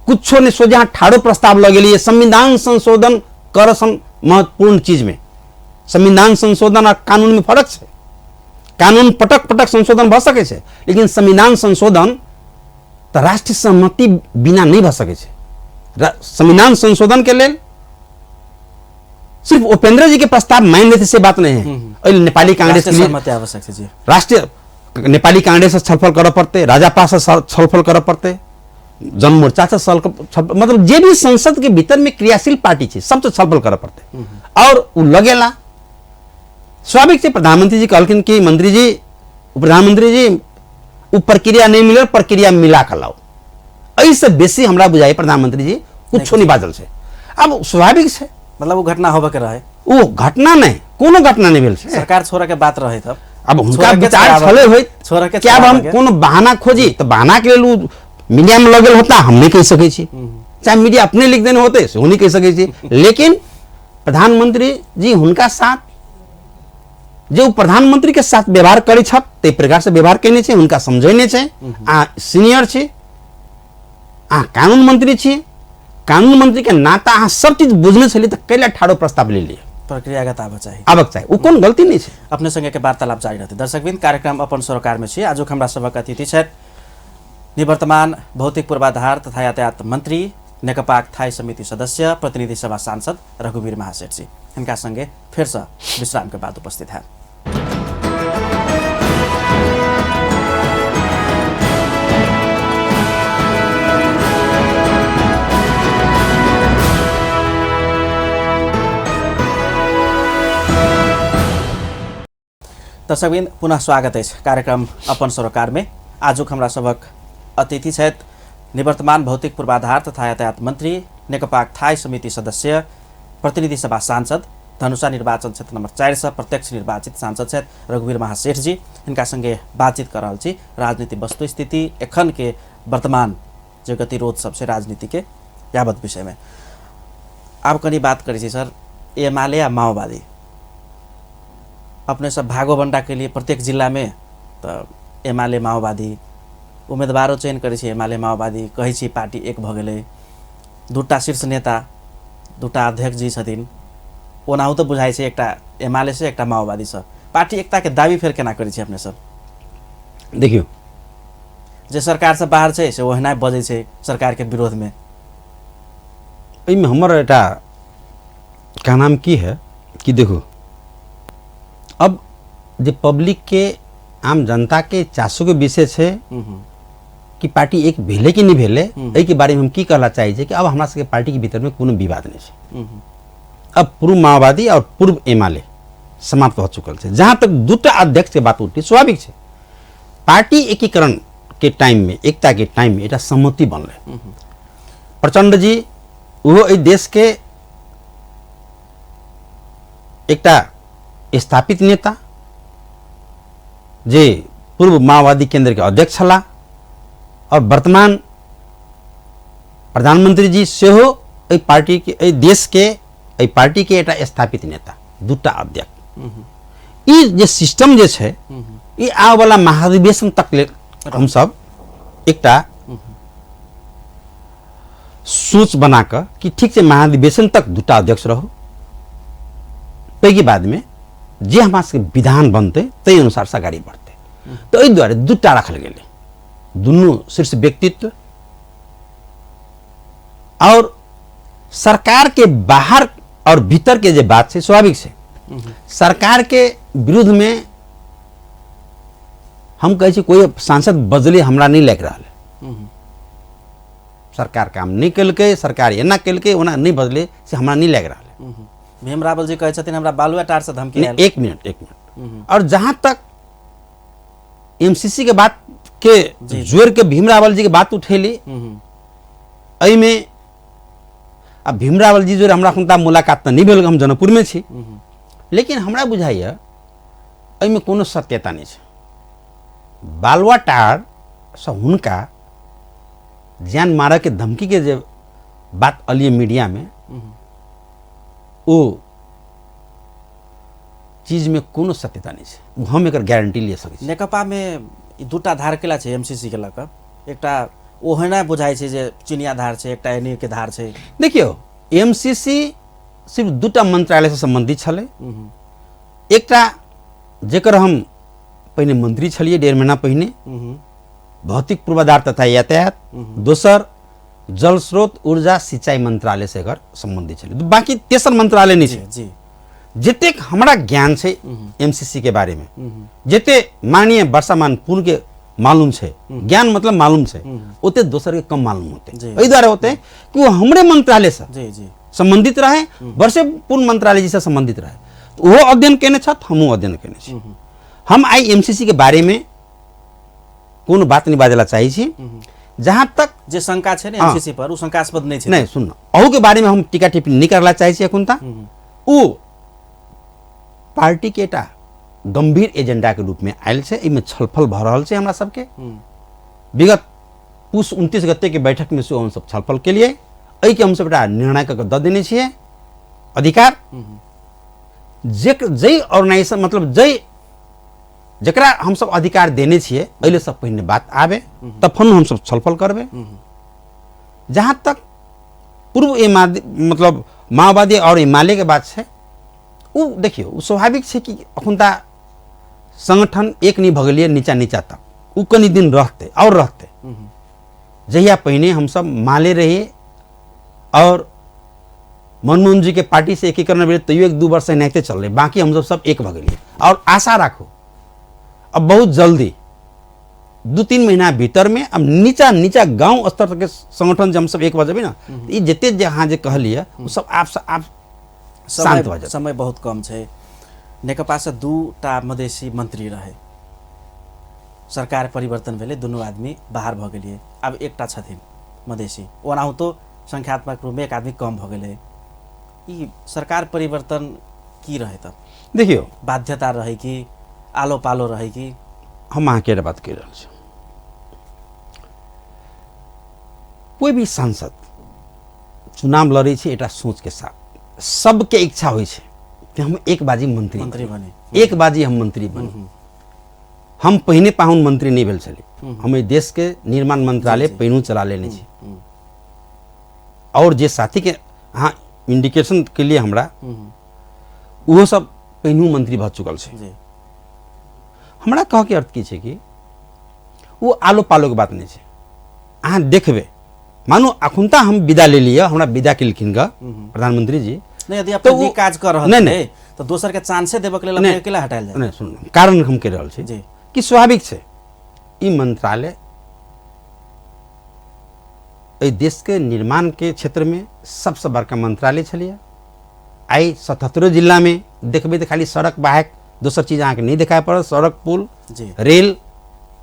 कुछो नहि, सोझे अहाँ ठाड़ो प्रस्ताव लऽ गेलियै संविधान संशोधन कर सन महत्वपूर्ण चीज में। संविधान संशोधन आ कानून में फर्क छै, कानून पटक पटक संशोधन भऽ सकै छै, लेकिन संविधान संशोधन तऽ राष्ट्रीय सहमति बिना नहि भऽ सकै छै। संविधान संशोधन के लेल सिर्फ उपेंद्र जी के प्रस्ताव मान लेते से बात नहीं है। एहि नेपाली कांग्रेस के राष्ट्रीय लिए सहमति आवश्यक छै जी। राष्ट्रीय नेपाली कांग्रेस से छलफल करऽ पड़तै, राजापा से छलफल करऽ पड़तै, जनमोर्चा से छलफल, मतलब जे भी संसद के भीतर में क्रियाशील पार्टी छै सबसे छलफल करऽ पड़तै। और उ लगेला स्वाभाविक छै। प्रधानमंत्री जी कहलखिन कि मंत्री जी, प्रधानमंत्री जी उ प्रक्रिया नहीं मिलल, प्रक्रिया मिला कऽ लाउ। एहिसँ बेसी हमरा बुझाइ प्रधानमंत्री जी कुछो नहीं बाजल छै। अब स्वाभाविक छै, मतलब वो घटना होबे के रहे, ओ घटना नहीं, कोनो घटना नहीं भेल छै। सरकार छोड़े के बात रहे तब अब हुनका विचार छलै होइत छोड़े के कि अब हम कोनो बहाना खोजी तऽ बहाना के लेल उ मीडिया में लगल होता, हम नहीं कहि सकै छी, चाहे मीडिया अपने लिख देने होते सेहो नहीं कहि सकै छी। लेकिन प्रधानमंत्री जी हुनका साथ जे ओ प्रधानमंत्री के साथ व्यवहार करै छथि ताहि प्रकार से व्यवहार केने छै, हुनका समझेने छै, अहाँ सीनियर छी, अहाँ कानून मंत्री छी, कानून मंत्री के नाता अहाँ सब चीज बुझने छलियै तऽ कैला ठाड़ो प्रस्ताव ले लियै? प्रक्रियागत आबऽ चाही, आबक चाही, ओ कोन गलती नहि छै। अपने संगे के वार्तालाप जारी रहतै। दर्शकवृन्द, कार्यक्रम अपन सरोकार में छी। आजुक हमरा सभक अतिथि छथि निवर्तमान भौतिक पूर्वाधार तथा यातायात मंत्री, नेकपाक थाई समिति सदस्य, प्रतिनिधि सभा सांसद रघुवीर महासेठ जी। हिनका संगे फेरसँ विश्राम के बाद उपस्थित है। दर्शकवृन्द, पुनः स्वागत अछि कार्यक्रम अपन सरोकार में। आजुक हमरा सभक अतिथि छथि निवर्तमान भौतिक पूर्वाधार तथा यातायात मंत्री, नेकपाक थाई समिति सदस्य, प्रतिनिधि सभा सांसद, धनुषा निर्वाचन क्षेत्र नंबर 4 से प्रत्यक्ष निर्वाचित सांसद छथि रघुवीर महासेठ जी। हिनका संगे बातचीत कर रहल छी राजनीति वस्तुस्थिति, एखन के वर्तमान जे गतिरोध सब छै राजनीति के यावत विषय में। आब कनी बात करै छी सर, एमाले आ माओवादी अपने सब भागो बंडा के लिए प्रत्येक जिला में तऽ एमाले माओवादी उम्मीदवारो चयन करै छै, एमाले माओवादी कहै छी पार्टी एक भऽ गेलै, दूटा शीर्ष नेता, दूटा अध्यक्ष जी छथिन, ओनाहु तऽ बुझाइ छै एकटा एमाले से एकटा माओवादी से, पार्टी एकता के दावी फेर केना करै छै अपने सब? देखियौ, जे सरकार से बाहर छै से ओहिना बजै छै सरकार के विरोध में। एहिमे हमर एकटा कहनाम की है कि देखो, अब जे पब्लिक के आम जनता के चासो के विषय छै कि पार्टी एक भेलै कि नहीं भेलै, एहिके बारे में हम की कहला चाहै छी कि अब हमरा सबके पार्टी के भीतर में कोनो विवाद नहीं छै। अब पूर्व माओवादी और पूर्व एमाले समाप्त हो चुकल छै। जहाँ तक दूटा अध्यक्ष के बात उठली, स्वाभाविक छै पार्टी एकीकरण के टाइम में, एकता के टाइम में एकटा सहमति बनलै। प्रचंड जी ओहो एहि देश के एकटा स्थापित नेता जे पूर्व माओवादी केंद्र के अध्यक्ष छलाह और वर्तमान प्रधानमंत्री जी सेहो एहि पार्टी के, एहि देश के, एहि पार्टी के एकटा स्थापित नेता, दूटा अध्यक्ष। ई जे सिस्टम जे छै ई आबऽवला महाधिवेशन तक लेल हमसब एकटा सोच बना कऽ कि ठीक छै महाधिवेशन तक दूटा अध्यक्ष रहू, ताहिके बादमे जे हमरा सबके विधान बनतै ताहि अनुसारसँ अगाडि बढ़तै। तऽ एहि दुआरे दूटा राखल गेलै, दुनू शीर्ष व्यक्तित्व और सरकार के बाहर और भीतर के जे बात छै स्वाभाविक छै। सरकार के विरुद्ध में हम कहै छी कोई सांसद बजले हमरा नहीं लागि रहल है, सरकार काम नहीं केलकै, सरकार एना केलकै ओना नहीं बजले से हमरा नहीं लागि रहल है। भीम रावल जी कहै छथिन हमरा बालुआटार से धमकी आयल। एक मिनट एक मिनट। और जहां तक एमसीसी के बात के जोड़ के भीम रावल जी के बात उठेली, एहिमे अब भीम रावल जी जो हमरा हुनका मुलाकात तऽ नहि भेल, हम जनकपुर में छी, लेकिन हमरा बुझाइए एहिमे कोनो सत्यता नहि छै। बालुआटार से हुनका जान मारऽ के धमकी के जे बात अलिए मीडिया में, ओ चीज में कोनो सत्यता नहीं छै, हम एकर गारंटी ले सकै छी। नेकपा में दूटा धार केला छै एमसीसी के लऽ कऽ, एकटा ओहना बुझाइ छै जे चिनिया धार छै, एकटा एनी के धार छै। देखियौ एमसीसी सिर्फ दूटा मंत्रालय से संबंधित छलै, एकटा जेकर हम पहिने मंत्री छलियै 1.5 महीना पहिने, भौतिक पूर्वाधार तथा यातायात, दोसर जल स्रोत ऊर्जा सिंचाई मंत्रालय से एकर संबंधित छलै, बाकी तेसर मंत्रालय नहीं छै। जी जतेक हमरा ज्ञान छै एमसीसी के बारे में, जते माननीय वर्षामान पूर्ण के मालूम छै, ज्ञान मतलब मालूम छै, ओते दोसर के कम मालूम होते। एहि दुआरे होते कि वो हमरे मंत्रालय से संबंधित रहे, वर्षे पूर्ण मंत्रालय जी से संबंधित रहे, तो वो अध्ययन केने छथि, हमहूँ अध्ययन केने छी। हम आई एमसीसी के बारे में कोनो बात नहीं बाजला चाहै छी। जहाँ तक जे शंका छै ने एमसीसी पर, उ शंकास्पद नहीं छै। नहीं सुन, अहू के बारे में हम टीका टिप्पणी नहीं करला चाहै छी एखुनता। उ पार्टी के एकटा गंभीर एजेंडा के रूप में आयल छै, एहिमे छलफल भऽ रहल छै हमरा सबके। विगत पुस 29 गते के बैठक में सेहो हमसब छलफल केलियै, एहिके हमसब एकटा निर्णय कऽ के दऽ देने छियै अधिकार। जे जै ऑर्गेनाइजेशन मतलब जै जकरा हमसब अधिकार देने छियै, एहि सब पहिने बात आबे तखन हमसब छलफल करबै। जहाँ तक पूर्व एमाले मतलब माओवादी और एमाले के बात छै, उ देखियौ उ स्वाभाविक छै कि अखुनता संगठन एक नहीं भऽ गेलियै नीचा नीचा तक, उ कनि दिन रहतै और रहतै। जहिया पहिने हमसब माले रहियै और मनमोहन जी के पार्टी से एकीकरण भेलै, तैयो 1-2 वर्ष एनाहिते चललै, बाकी हमसब सब एक भऽ गेलियै। और आशा राखू अब बहुत जल्दी 2-3 महीना भीतर में अब नीचा नीचा गांव स्तर के संगठन जब हमसब एक भऽ जेबै ने, ई जते जे अहाँ जे कहलियै ओ सब आप आप शांत भऽ जेतै। समय बहुत कम छै। नेकपा से 2टा मधेसी मंत्री रहे, सरकार परिवर्तन भेलै, दुनू आदमी बाहर भऽ गेलियै, आब एकटा छथिन मधेसी, ओनाहुतो संख्यात्मक रूपमे एक आदमी कम भऽ गेलै। ई सरकार परिवर्तन की रहे तब? देखियौ बाध्यता रहे कि आलो पालो रहे कि? हम अहाँके एकटा बात कहि रहल छी, कोई भी सांसद चुनाव लड़ै छै एकटा सोच के साथ, सबके इच्छा होइ छै कि हम एक बाजी मंत्री बनी, एक बाजी हम मंत्री बनी। हम पहिने पाहुन मंत्री नहीं भेल छली, हम एहि देश के निर्माण मंत्रालय पहिनहु चला लेने छी। और जे साथी के अहाँ इंडिकेशन के लिए हमरा ओहो सब पहिनहु मंत्री भऽ चुकल छै। हमरा कहऽ के अर्थ की छै कि ओ आलो पालो के बात नहीं छै। अहाँ देखबै मानू अखुनता हम विदा ले लिअ, हमरा विदा केलखिन ग प्रधानमंत्री जी, नहीं यदि अपने नीक काज कर रहल नहीं तो दोसर के चांसे देबक लेल अपने अकेला हटायल जाय। नहीं सुन, कारण हम कहि रहल छी कि स्वाभाविक छै ई मंत्रालय एहि देश के निर्माण के क्षेत्र में सबसे बड़का मंत्रालय छलियै। आइ 77 जिला में देखबै तऽ खाली सड़क बाहक दोसर चीज अहाँके नहीं देखाय पड़त, सड़क पुल रेल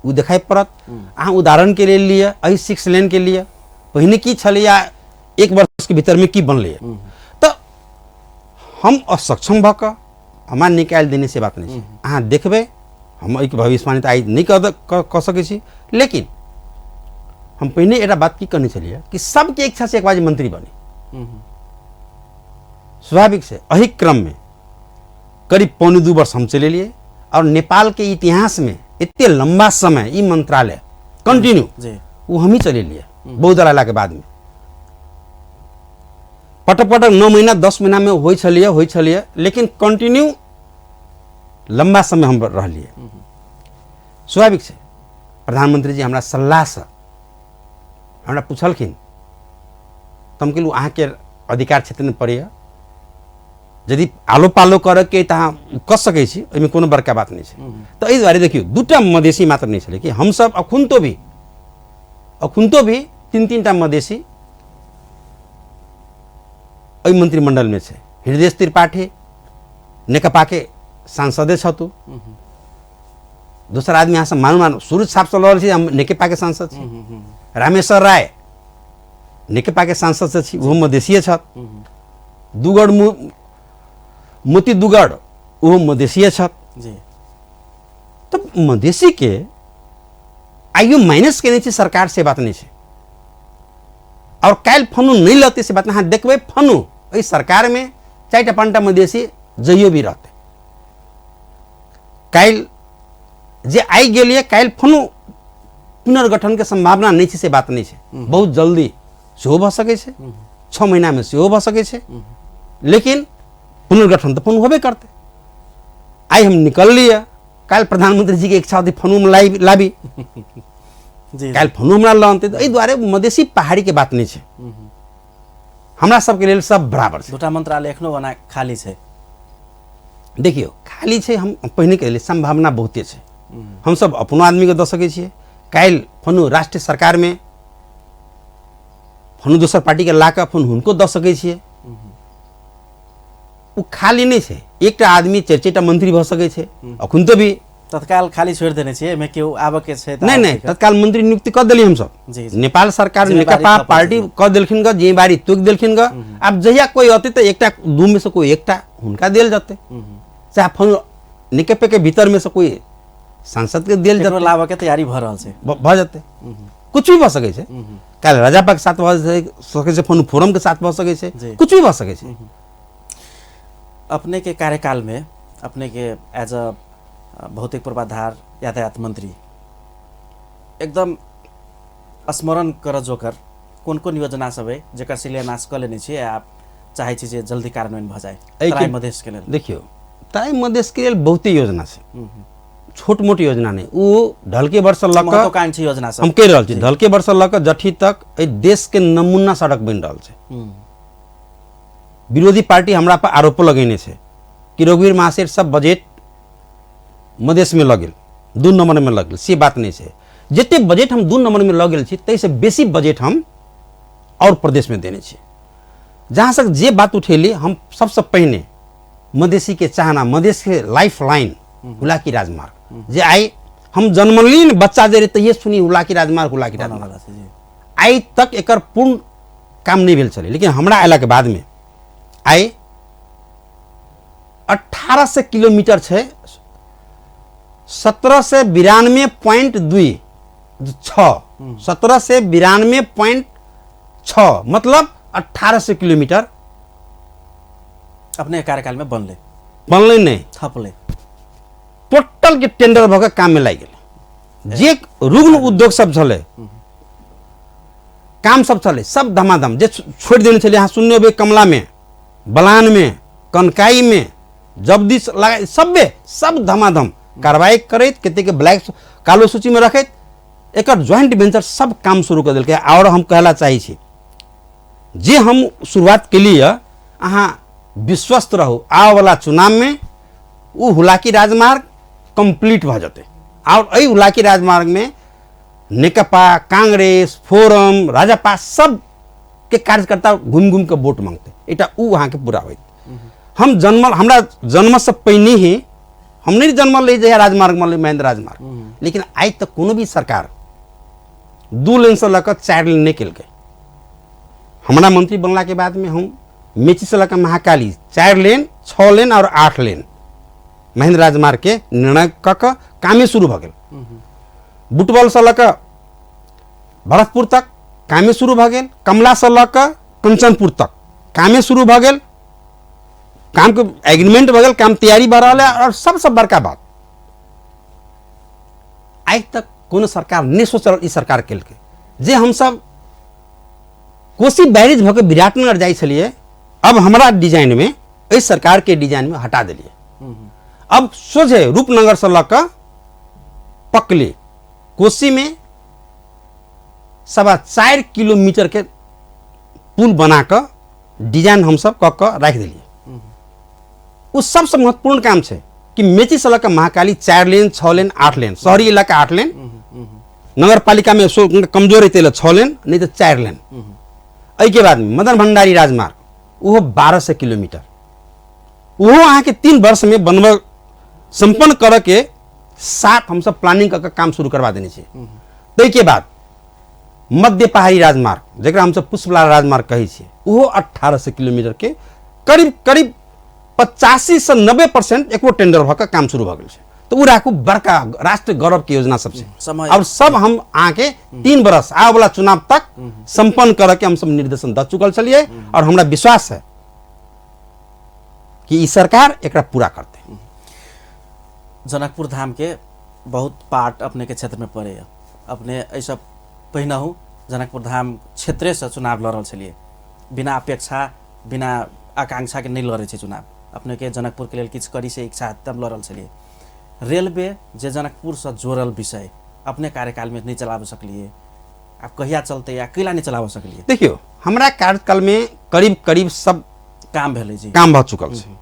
ओ देखाय पड़त। अहाँ उदाहरण के लेल लिअ एहि 6 लेन के लिए पहिने की छलैया, 1 वर्ष के भीतर में की बनलैया, तऽ हम असक्षम भऽ कऽ हमरा निकालि देने से बात नहीं छै। अहाँ देखबै हम एहिके भविष्यवाणी तऽ आइ नहि कऽ सकै छी, लेकिन हम पहिने एकटा बात की कहने छलियै कि सबके इच्छा से एक बार मंत्री बने, स्वाभाविक छै। एहि क्रम में करीब 1.75 वर्ष हम चलेलियै और नेपाल के इतिहास में एते लंबा समय ई मंत्रालय कंटिन्यू वो हम ही चलेलियै बहुदल अयलाके बाद में। पटक पटक 9 महीना 10 महीना में होइ छलियै, लेकिन कंटिन्यू लंबा समय हम रहलियै। स्वाभाविक छै प्रधानमंत्री जी हमरा सल्लाहसँ हमरा पुछलखिन तऽ हम कहलहुँ अहाँके अधिकार क्षेत्रमे पड़ैए, यदि आलो पालो करऽके तऽ अहाँ कऽ सकै छी, ओहिमे कोनो बड़का बात नहि छै। तऽ एहि दुआरे देखियौ 2टा मधेसी मात्र नहि छलै कि हमसब अखुनतो भी 3-3टा मधेसी एहि मंत्रिमंडलमे छै। हृदय त्रिपाठी नेकपाके सांसदे छथु। दोसर आदमी अहाँ सब मानू मानू सूरज साहब चल रहल छी, हम नेकपाके सांसद छी। रामेश्वर राय नेकपाके सांसद से छी, ओहो मधेसीय छथि। दुगड़ मोती दुगड़ ओहो मधेसीय छथि। जी। तऽ मधेसीके आइयो माइनस केने छै सरकार, से बात नहि छै। और काल्हि फनु नहि लतै से बात, अहाँ देखबै फनु एहि सरकारमे 4टा 5टा मधेसी जइयो भी रहतै। काल्हि जे आइ गेलियै काल्हि फनु पुनर्गठनके सम्भावना नहि छै से बात नहि छै। बहुत जल्दी सेहो भऽ सकै छै, 6 महीनामे सेहो भऽ सकै छै, लेकिन पुनर्गठन तऽ फनु होबे करतै। आइ हम निकललियै, काल्हि प्रधानमंत्री जी के इच्छा होती फनु हम लाबी, काल्हि फनु हमरा लऽ अनतै। एहि दुआरे मधेसी पहाड़ी के बात नहि छै, हमरा सबके लेल सब बराबर छै। 2टा मंत्रालय एखनो ओना खाली छै। देखियौ खाली छै, हम पहिने कहलियै सम्भावना बहुते छै। हमसब अपनो आदमीके दऽ सकै छियै। काल्हि फनु राष्ट्रीय सरकारमे फनु दोसर पार्टीके ला कऽ फनु हुनको दऽ सकै छियै। ओ खाली नहि छै, एकटा आदमी 4-4टा मंत्री भऽ सकै छै। अखन तो भी तत्काल खाली छोड़ि देने छियै, एहिमे केओ आबऽ के छै? नहि नहि, तत्काल मंत्री नियुक्ति कऽ देलियै हमसब। नेपाल सरकार नेकपा पार्टी कऽ देलखिन ग, जिम्मेवारी तोकि देलखिन ग। आब जहिया कोइ अतै तऽ एकटा 2 में से कोइ एकटा हुनका देल जेतै, चाहे फन नेकपे के भीतर में से कोइ सांसद के देल जेतै। लाबऽ के तैयारी भऽ रहल छै, भऽ जेतै, कुछ भी भऽ सकै छै। काल्हि राजापा के साथ भऽ सकै छै, फन फोरम के साथ भऽ सकै छै, कुछ भी भऽ सकै छै। अपने के कार्यकाल में अपने के एज अ भौतिक पूर्वाधार यातायात मंत्री एकदम स्मरण कर जोकर कोन कोन योजना सब है जेकर शिलान्यास कऽ लेने छी, आप चाहे छी जे जल्दी कार्यान्वयन भऽ जाए तराई मधेश के लेल? देखियौ तराई मधेश के लेल बहुते योजना छै, छोट मोट योजना नहि। ओ ढलके वर्ष लऽ कऽ महत्वाकांक्षी योजना सब हम कहि रहल छी, ढलके वर्ष लऽ कऽ जठी तक एहि देश के नमूना सड़क बनि रहल छै। विरोधी पार्टी हमरा पर आरोपो लगेने छै कि रघुवीर महासेठ सब बजट मधेशमे लऽ गेल, 2 नंबरमे लऽ गेल। से बात नहि छै। जते बजट हम 2 नंबरमे लऽ गेल छी ताहिसँ बेसी बजट हम और प्रदेशमे देने छी। जहाँ तक जे बात उठेली, हम सबसँ पहिने मधेसी के चाहना, मधेस के लाइफ लाइन हुलाकी राजमार्ग, जे आइ हम जन्मली ने बच्चा जे रहे तहिए सुनी हुलाकी राजमार्ग, हुलाकी राजमार्ग, आइ तक एकर पूर्ण काम नहि भेल छलै। लेकिन हमरा अयलाके बादमे आइ 1800 किलोमीटर छै, 1792.26, 1792.6, मतलब 1800 किलोमीटर अपने कार्यकाल में बनलै। बनलै नहि, थपलै, टोटल के टेंडर भऽ कऽ काममे लागि गेलै। जे रुग्ण उद्योग सब छलै, काम सब छलै, सब धमाधम जे छोड़ि देने छलै। अहाँ सुनने हेबै कमलामे, बलानमे, कनकाईमे, जबदीश लगा सबे सब धमाधम कार्रवाई करैत कतेक ब्लैक कालो सूचीमे रखैत एकर ज्वाइंट वेंचर सब काम शुरू कऽ देलकै। आओर हम कहला चाहै छी जे हम शुरुआत केलियै, अहाँ विश्वस्त रहू, आबऽवला चुनावमे ओ हुलाकी राजमार्ग कम्प्लीट भऽ जेतै। आओर एहि हुलाकी राजमार्गमे नेकपा, कांग्रेस, फोरम, राजपा सब के कार्यकर्ता घुमि घुमि कऽ वोट मांगतै। एकटा उ अहाँके पूरा होइत। हम जन्मल, हमरा जन्मसँ पहिने ही, हम नहि जन्मल रही जहिया राजमार्ग बनलै महेंद्र राजमार्ग, लेकिन आइ तक कोनो भी सरकार 2 लेनसँ लऽ कऽ 4 लेन नहि केलकै। हमरा मंत्री बनलाके बादमे हम मेचीसँ लऽ कऽ महाकाली 4 लेन, 6 लेन आओर 8 लेन महेंद्र राजमार्गके निर्णय कऽ कऽ कामे शुरू भऽ गेल। बुटवलसँ लऽ कऽ भरतपुर तक कामे शुरू भऽ गेल, कमलासँ लऽ कऽ कंचनपुर तक कामे शुरू भऽ गेल, कामके एग्रीमेंट भऽ गेल, काम तैयारी भऽ रहल है। और सबसँ बड़का बात, आइ तक कोनो सरकार नहि सोचल ई सरकार केलकै जे हमसब कोसी बैरेज भऽ कऽ विराटनगर जाइ छलियै, अब हमरा डिजाइनमे, एहि सरकारके डिजाइनमे हटा देलियै। अब सोझे रूपनगरसँ लऽ कऽ पकली कोसीमे 4.25 किलोमीटर के पुल बना कऽ डिजाइन हमसब कऽ कऽ राखि देलियै। ओ सबसँ महत्वपूर्ण काम छै कि मेचीसँ लऽ कऽ महाकाली 4 लेन, 6 लेन, 8 लेन, शहरी इलाका 8 लेन, नगरपालिकामे कमजोर हेतै लए 6 लेन, नहि तऽ 4 लेन। एहिके बादमे मदन भंडारी राजमार्ग ओहो 1200 किलोमीटर, ओहो अहाँके 3 वर्षमे बनबऽ सम्पन्न करऽके साथ हमसब प्लानिंग कऽ के काम शुरू करबा देने छियै। ताहिके बाद मध्य पहाड़ी राजमार्ग, जकरा हमसब पुष्पलाल राजमार्ग कहै छियै, ओहो 1800 किलोमीटर के करीब करीब 85 से 90% एको टेंडर भऽ कऽ काम शुरू भऽ गेल छै। तऽ ओ राखू बड़का राष्ट्रीय गौरव के योजना सब छै। समय और सब हम अहाँके 3 बरस आबऽ वाला चुनाव तक सम्पन्न करऽ के हमसब निर्देशन दऽ चुकल छलियै और हमरा विश्वास है कि ई सरकार एकरा पूरा करतै। जनकपुर धाम के बहुत पार्ट अपने के क्षेत्र में पड़ैया। अपने एहिसँ पहिनहु जनकपुर धाम क्षेत्रेसँ चुनाव लड़ल छलियै, बिना अपेक्षा बिना आकांक्षाके नहि लड़ै छै चुनाव। अपनेके जनकपुरके लेल किछु करी से इच्छा तब लड़ल छलियै। रेलवे जे जनकपुरसँ जोड़ल विषय अपने कार्यकालमे नहि चलाबऽ सकलियै, आब कहिया चलतै या कैला नहि चलाबऽ सकलियै? देखियौ, हमरा कार्यकालमे करीब करीब सब काम भेलै जी, काम भऽ चुकल छै।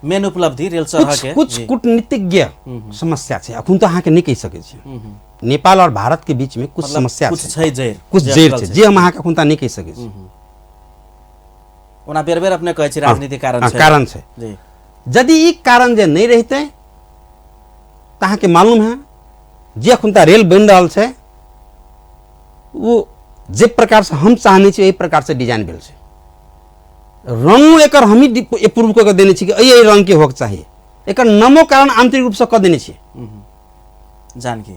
मेन उपलब्धि रेल सड़क के कुछ कूटनीतिज्ञ समस्या छै, अखन तऽ अहाँके नहि कहि सकै छी। नेपाल और भारत के बीच में कुछ समस्या कुछ छै, जड़ कुछ जड़ छै जे हम अहाँके अखन तऽ नहि कहि सकै छी। ओना बेर बेर अपने कहै छी राजनीतिक कारण छै, कारण छै जी। यदि ई कारण जे नहि रहितै तऽ अहाँके मालूम है जे अखन तऽ रेल बनि रहल छै ओ जे प्रकार से हम चाहने छी ओहि प्रकार से डिजाइन भेल छै। रंगो एकर हमही अप्रूव कऽ के देने छी कि एहि रंग के होके चाही। एकर नामो कारण आंतरिक रूपसँ कऽ देने छी जानकी।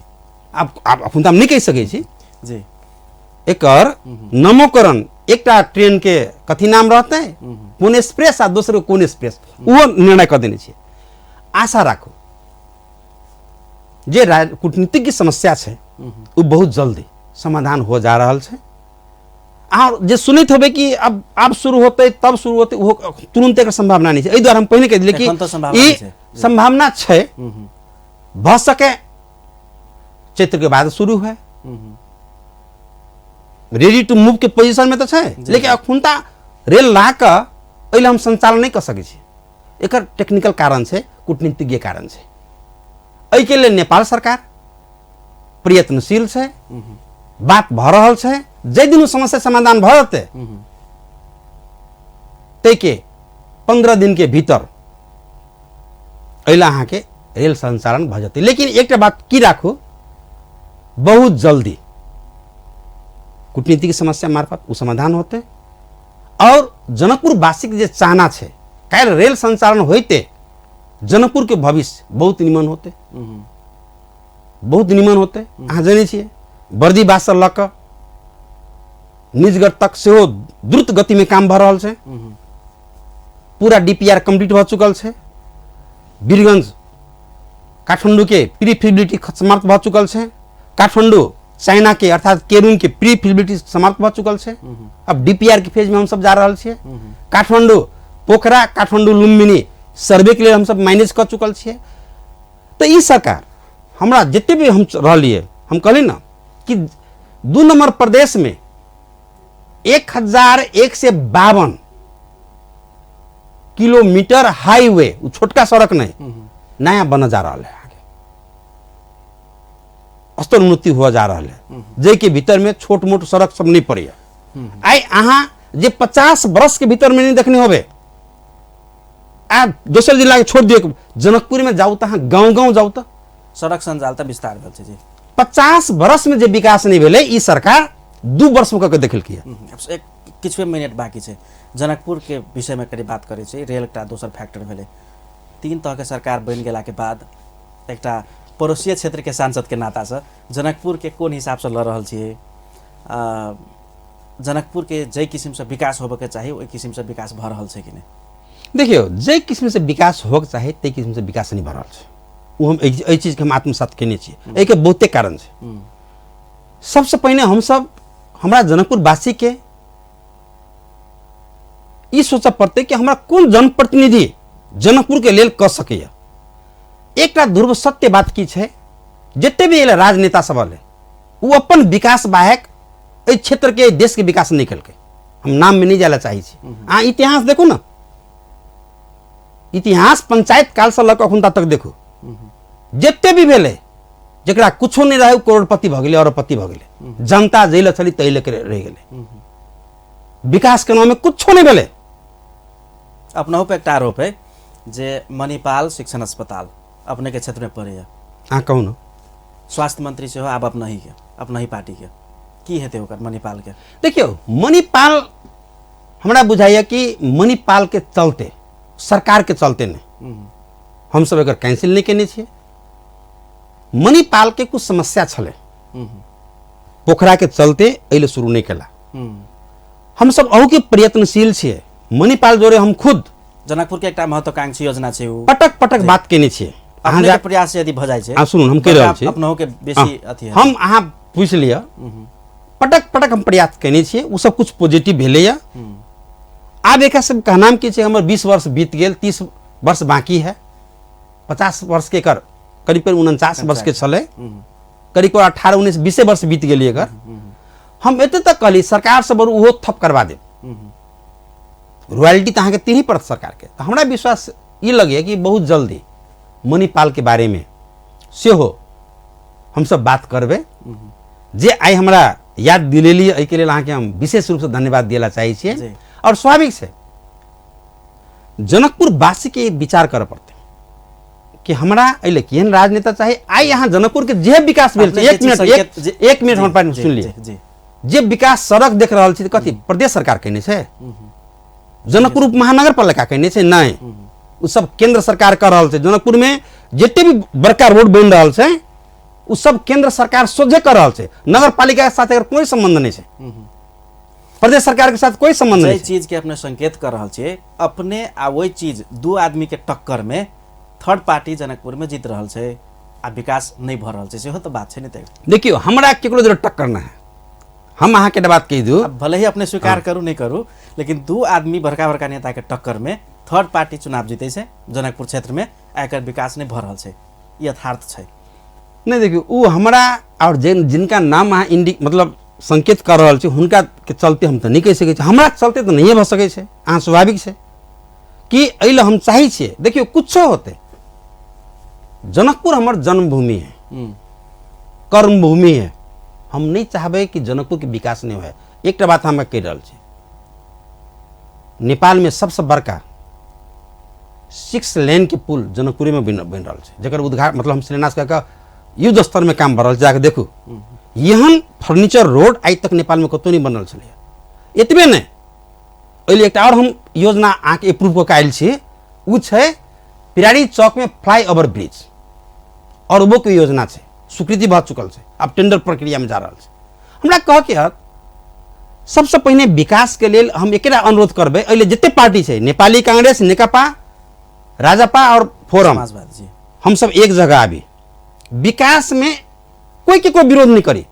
आब अखन तऽ हम नहि कहि सकै छी जी। एकर नामोकरण एकटा ट्रेन के कथी नाम रहतै, कोन एक्सप्रेस आ दोसर कोन एक्सप्रेस, ओहो निर्णय कऽ देने छी। आशा राखू जे कूटनीतिक समस्या छै ओ बहुत जल्दी समाधान हो जा रहल छै। अहाँ जे सुनैत होबै कि अब शुरू होतै तब शुरू होतै, ओहो तुरन्त एकर सम्भावना नहि छै। एहि दुआरे हम पहिने कहि देलियै एखन तऽ कि सम्भावना ई नहि छै। सम्भावना छै, भऽ सके चैत्र के बाद शुरू हुए। रेडी टू मूव के पोजिशन में तऽ छै, लेकिन अखुनता रेल ला कऽ एहि लए हम संचालन नहि कऽ सकै छी। एकर टेक्निकल कारण छै, कूटनीतिज्ञ कारण छै। एहिके लेल नेपाल सरकार प्रयत्नशील छै, बात भऽ रहल छै। जाहि दिन ओ समस्या समाधान भऽ जेतै ताहिके 15 दिन के भीतर एहि लए अहाँके रेल संचालन भऽ जेतै। लेकिन एकटा बात की राखू, बहुत जल्दी कूटनीतिक समस्या मार्फत ओ समाधान होतै और जनकपुरवासीके जे चाहना छै, काल्हि रेल संचालन होइते जनकपुरके भविष्य बहुत निमन होतै, बहुत निमन होतै। अहाँ जनै छियै बर्दीबाससँ लऽ कऽ निजगढ़ तक सेहो द्रुत गतिमे काम भऽ रहल छै। पूरा डीपीआर कम्प्लीट भऽ चुकल छै। वीरगंज काठमांडू के प्री फिजिबिलिटी समाप्त भऽ चुकल छै। काठमांडू चाइना के अर्थात केरुंग के प्री फिजिबिलिटी समाप्त भऽ चुकल छै। अब डीपीआर के फेज में हम सब जा रहल छियै। काठमांडू पोखरा, काठमांडू लुम्बिनी सर्वे के लेल हम सब मैनेज कऽ चुकल छियै। तऽ ई सरकार हमरा जते भी हम रहलियै, हम कहली ना कि 2 नंबर प्रदेश में 1152 किलोमीटर हाईवे, उ छोटका सड़क नहीं, नया बनल जा रहा है, आगे स्तर उन्नति हुआ जा रहा है, जाहि के भीतर में छोट मोट सड़क सब नहीं पड़े। आइ अहाँ जे 50 वर्ष के भीतर में नहीं देखने होबे, आ दोसर जिला के छोड़ दियौ, जनकपुर में जाऊ तऽ अहाँ गाँव गाँव जाऊ तऽ सड़क सञ्जाल तऽ विस्तार भेल छै जी। 50 वर्ष में जे विकास नहीं भेलै, ई सरकार 2 वर्ष में कऽ के देखेलकै। आब एक किछुए मिनट बाकी छै, जनकपुर के विषय में कनि बात करै छी। रेल एकटा दोसर फैक्टर भेलै। 3 तहके सरकार बनि गेलाके बाद एकटा पड़ोसिए क्षेत्रके सांसदके नातासँ जनकपुरके कोन हिसाबसँ लऽ रहल छियै, जनकपुरके जाहि किसिमसँ विकास होबऽके चाही ओहि किसिमसँ विकास भऽ रहल छै कि नहि? देखियौ, जाहि किसिमसँ विकास होबऽके चाही ताहि किसिमसँ विकास नहि भऽ रहल छै। ओ हम एहि चीजके हम आत्मसात केने छियै। एहिके बहुते कारण छै। सबसँ पहिने हमसब हमरा जनकपुरवासीके ई सोचऽ पड़तै कि हमरा कोन जनप्रतिनिधि जनकपुरके लेल कऽ सकैए। एकटा ध्रुव सत्य बात की छै, जते भी एलै राजनेता सब एलै ओ अपन विकास बाहेक एहि क्षेत्रके देशके विकास नहि केलकै। हम नाममे नहि जाय लए चाहै छी। अहाँ इतिहास देखू ने, इतिहास पंचायत कालसँ लऽ कऽ अखुनता तक देखू, जते भी भेलै जकरा कुछो नहि रहै ओ करोड़पति भऽ गेलै, अरबपति भऽ गेलै। जनता जाहि लए छलै ताहि लए रहि गेलै। विकास के नाममे कुछो नहि भेलै। अपनहु पे एकटा आरोप है जे मणिपाल शिक्षण अस्पताल अपने के क्षेत्र में पड़ैया। अहाँ कहू ने। स्वास्थ्य मंत्री सेहो आब अपनही के, अपनही पार्टी के, की हेतै ओकर मणिपाल के? देखियौ, मणिपाल हमरा बुझाइए कि मणिपाल के चलते, सरकार के चलते नहीं, हमसब एकर कैंसिल नहीं केने छियै। मणिपाल के कुछ समस्या छलै, पोखरा के चलते एहि शुरू नहीं केला। हमसब अहू के प्रयत्नशील छियै। मणिपाल जोड़े हम खुद जनकपुर के एकटा महत्वाकांक्षी योजना छै, उ पटक पटक बात केने छियै। अहाँ के प्रयास यदि भ जाइ छै, अहाँ सुनू, हम कहि रहल छी, अपनहु के बेसी अथी है। हम अहाँ पूछि लिअ, पटक पटक हम प्रयास केने छियै, उ सब कुछ पॉजिटिव भेलैया। आब एकरा सब कहनाम की छै, हमर 20 वर्ष बीत गेल, 30 वर्ष बाकी है, 50 वर्ष के एकर करीब करीब 49 वर्ष के छलै, करीब करीब 18 19 20 वर्ष बीत गेल एकर। हम एते तक कहली सरकार से बरू ओहो थप करवा देब, रॉयल्टी तऽ अहाँके तीन ही पड़त सरकार के। तऽ हमरा विश्वास ई लगैए कि बहुत जल्दी मणिपाल के बारे में सेहो हमसब बात करबै। जे आइ हमरा याद दिलेली एहिके लेल अहाँके हम विशेष रूपसँ धन्यवाद दिएला चाहै छियै। और स्वाभाविक छै जनकपुर वासीके विचार करऽ पड़तै कि हमरा एहि लेल केहन राजनेता चाही। आइ अहाँ जनकपुर के जे विकास भेल छै, एक मिनट, एक मिनट हमर पास सुन लिअ, जे विकास सड़क देख रहल छी कथी प्रदेश सरकार केने छै, जनकपुर उप महानगरपालिका केने छै? नहि, ओ सब केंद्र सरकार कर रहल छै। जनकपुर में जते भी बड़का रोड बनि रहल छै ओ सब केंद्र सरकार सोझे कर रहल छै, नगरपालिका के साथ एकर कोई संबंध नहीं छै, प्रदेश सरकार के साथ कोई संबंध नहीं। चीज के अपने संकेत कर रहल छियै, अपने आ वही चीज दू आदमी के टक्कर में थर्ड पार्टी जनकपुर में जीत रहल छै आ विकास नहीं भऽ रहल छै, सेहो तऽ बात छै ने। तऽ देखियौ, हमरा केकरो जरूर टक्कर ना है, हम अहाँके बात कहि दू, भले ही अपने स्वीकार करू नहीं करू, लेकिन दू आदमी बड़का बड़का नेता के टक्कर में थर्ड पार्टी चुनाव जीते छै जनकपुर क्षेत्र में, आ एकर विकास नहीं भऽ रहल छै, यथार्थ छै। नहीं देखियौ, ओ हमरा और जिनका नाम अहाँ इंडी मतलब संकेत कर रहल छी हुनका के चलते हम तऽ नहि कहि सकै छी, हमरा चलते तऽ नहिए भऽ सकै छै। अहाँ स्वाभाविक छै कि एहि लए हम चाहै छियै, देखियौ कुछो होतै, जनकपुर हमर जन्मभूमि है, कर्मभूमि है, हम नहीं चाहबै कि जनकपुर के विकास नहीं होए। एकटा बात हम कहि रहल छी, नेपाल में सबसे बड़का 6 लेन के पुल जनकपुरे में बनि रहल छै, जकर उद्घाटन मतलब हम शिलान्यास कऽ कऽ युद्ध स्तर में काम भऽ रहल छै, जाके देखू। एहन फर्नीचर रोड आइ तक नेपाल में कतहु नहि बनल छलैए। एतबे नहि, एहि लेल एकटा आओर हम योजना अहाँके अप्रूव कऽ कऽ आयल छी, ओ छै पिरारी चौक में फ्लाई ओवर ब्रिज, अरबों के योजना छै, स्वीकृति भऽ चुकल छै, आब टेंडर प्रक्रिया में जा रहल छै। हमरा कहके हत सबसे पहिने विकास के लेल हम एकेटा अनुरोध करबै, एहि लेल जते पार्टी छै, नेपाली कांग्रेस, नेकपा, राजपा और फोरम, हम सब एक जगह आबी, विकास में कोई के कोई विरोध नहीं करी।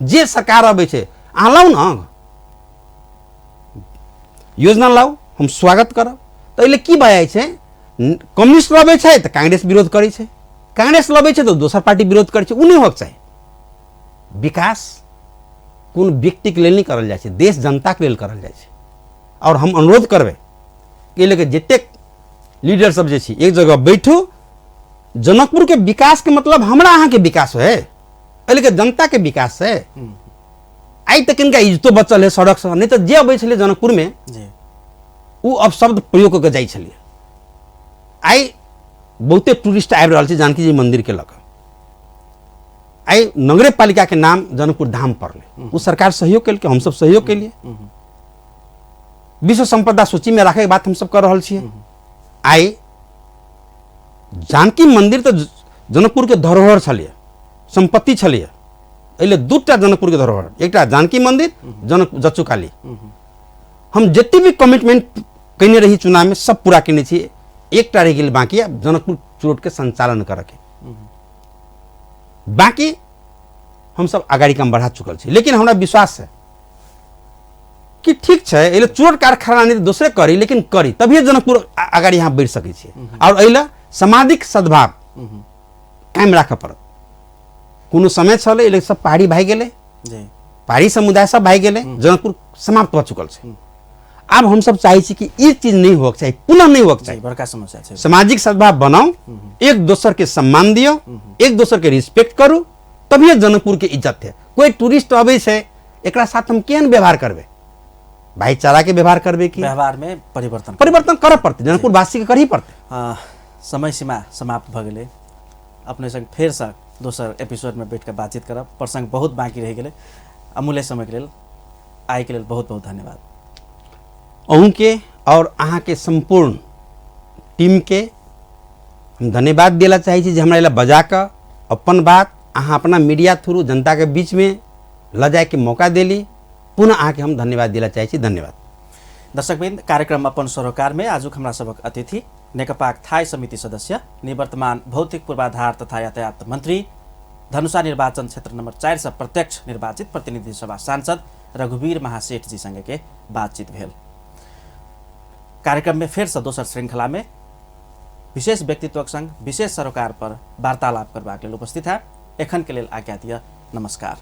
जे सरकार अबै छै अहाँ लाउ ने योजना लाउ, हम स्वागत करब। तऽ एहि लेल की भऽ जाइ छै, कम्युनिस्ट लबै छै तऽ कांग्रेस विरोध करै छै, कांग्रेस लबै छै तऽ दोसर पार्टी विरोध करै छै, ओ नहि होबक चाही। विकास कोन व्यक्तिके लेल नहि करल जाइ छै, देश जनताके लेल करल जाइ छै। और हम अनुरोध करबै कि एहि लऽ कऽ जतेक लीडर सब जे छी एक जगह बैठू, जनकपुर के विकास के मतलब हमरा अहाँके विकास है, एहि लऽ कऽ जनता के विकास है। आइ तक इनका इज्जतो बचल है सड़क से, नहीं तऽ जे अबै छलै जनकपुर में ओ अपशब्द प्रयोग कऽ के जाइ छलै। आइ बहुते टूरिस्ट आबि रहल छै जानकी जी मंदिर के लऽ कऽ, आइ नगरे पालिका के नाम जनकपुर धाम पड़लै, ओ सरकार सहयोग केलकै, हमसब सहयोग केलियै। विश्व संपदा सूची में राखै के बात हमसब कऽ रहल छियै। आइ जानकी मंदिर तऽ जनकपुर के धरोहर छलैए, संपत्ति छलैए। एहि लेल दूटा जनकपुर के धरोहर, एकटा जानकी मंदिर, जनक जच्चुकाली। हम जते भी कमिटमेंट कयने रही चुनाव में सब पूरा कयने छी, एकटा रहि गेल बाकी, आब जनकपुर चोट के संचालन करके बाकी हम सब अगाडि काम बढ़ा चुकल छी। लेकिन हमरा विश्वास है कि ठीक छै, एहि लेल चोट कारखाना नहि दोसरे करी, लेकिन करी तभिए जनकपुर अगाडि यहाँ बढ़ि सकै छी। और एहि लेल सामाजिक सद्भाव कायम राखऽ पड़त। कोनो समय छलै एहि लेल सब पहाड़ी भागि गेलै, पहाड़ी समुदाय सब भागि गेलै, जनकपुर समाप्त भऽ चुकल छै। आब हमसब चाहै छी कि ई चीज नहि होबक चाही, पुनः नहि होबक चाही। बड़का समस्या छै। सामाजिक सद्भाव बनाउ, एक दोसर के सम्मान दियौ, एक दोसर के रिस्पेक्ट करू, तभिए जनकपुर के इज्जत है। कोई टूरिस्ट अबै छै एकरा साथ हम केहन व्यवहार करबै? भाईचाराके व्यवहार करबै की? व्यवहारमे परिवर्तन परिवर्तन करऽ पड़तै, जनकपुरवासीके करही पड़तै। समय सीमा समाप्त भऽ गेलै। अपने संग फेरसँ दोसर एपिसोडमे बैठ कऽ बातचीत करब, प्रसंग बहुत बाँकी रहि गेलै। अमूल्य समयके लेल आइके लेल बहुत बहुत धन्यवाद अहूँके और अहाँके सम्पूर्ण टीमके हम धन्यवाद दिला चाहै छी जे हमरा एला बजा कऽ अपन बात अहाँ अपना मीडिया थ्रू जनताके बीचमे लऽ जायके मौका देली। पुनः अहाँके हम धन्यवाद दिला चाहै छी। धन्यवाद। दर्शकवृन्द, कार्यक्रम अपन सरोकार में आजुक हमरा सबक अतिथि नेकपाक थाई समिति सदस्य, निवर्तमान भौतिक पूर्वाधार तथा यातायात मंत्री, धनुषा निर्वाचन क्षेत्र नंबर 4 से प्रत्यक्ष निर्वाचित प्रतिनिधि सभा सांसद रघुवीर महासेठ जी संगे के बातचीत भेल। कार्यक्रम में फेर से दोसर श्रृंखला में विशेष व्यक्तित्वक संग विशेष सरोकार पर वार्तालाप करबाक लेल उपस्थित है। एखन के लेल आज्ञा दिअ। नमस्कार।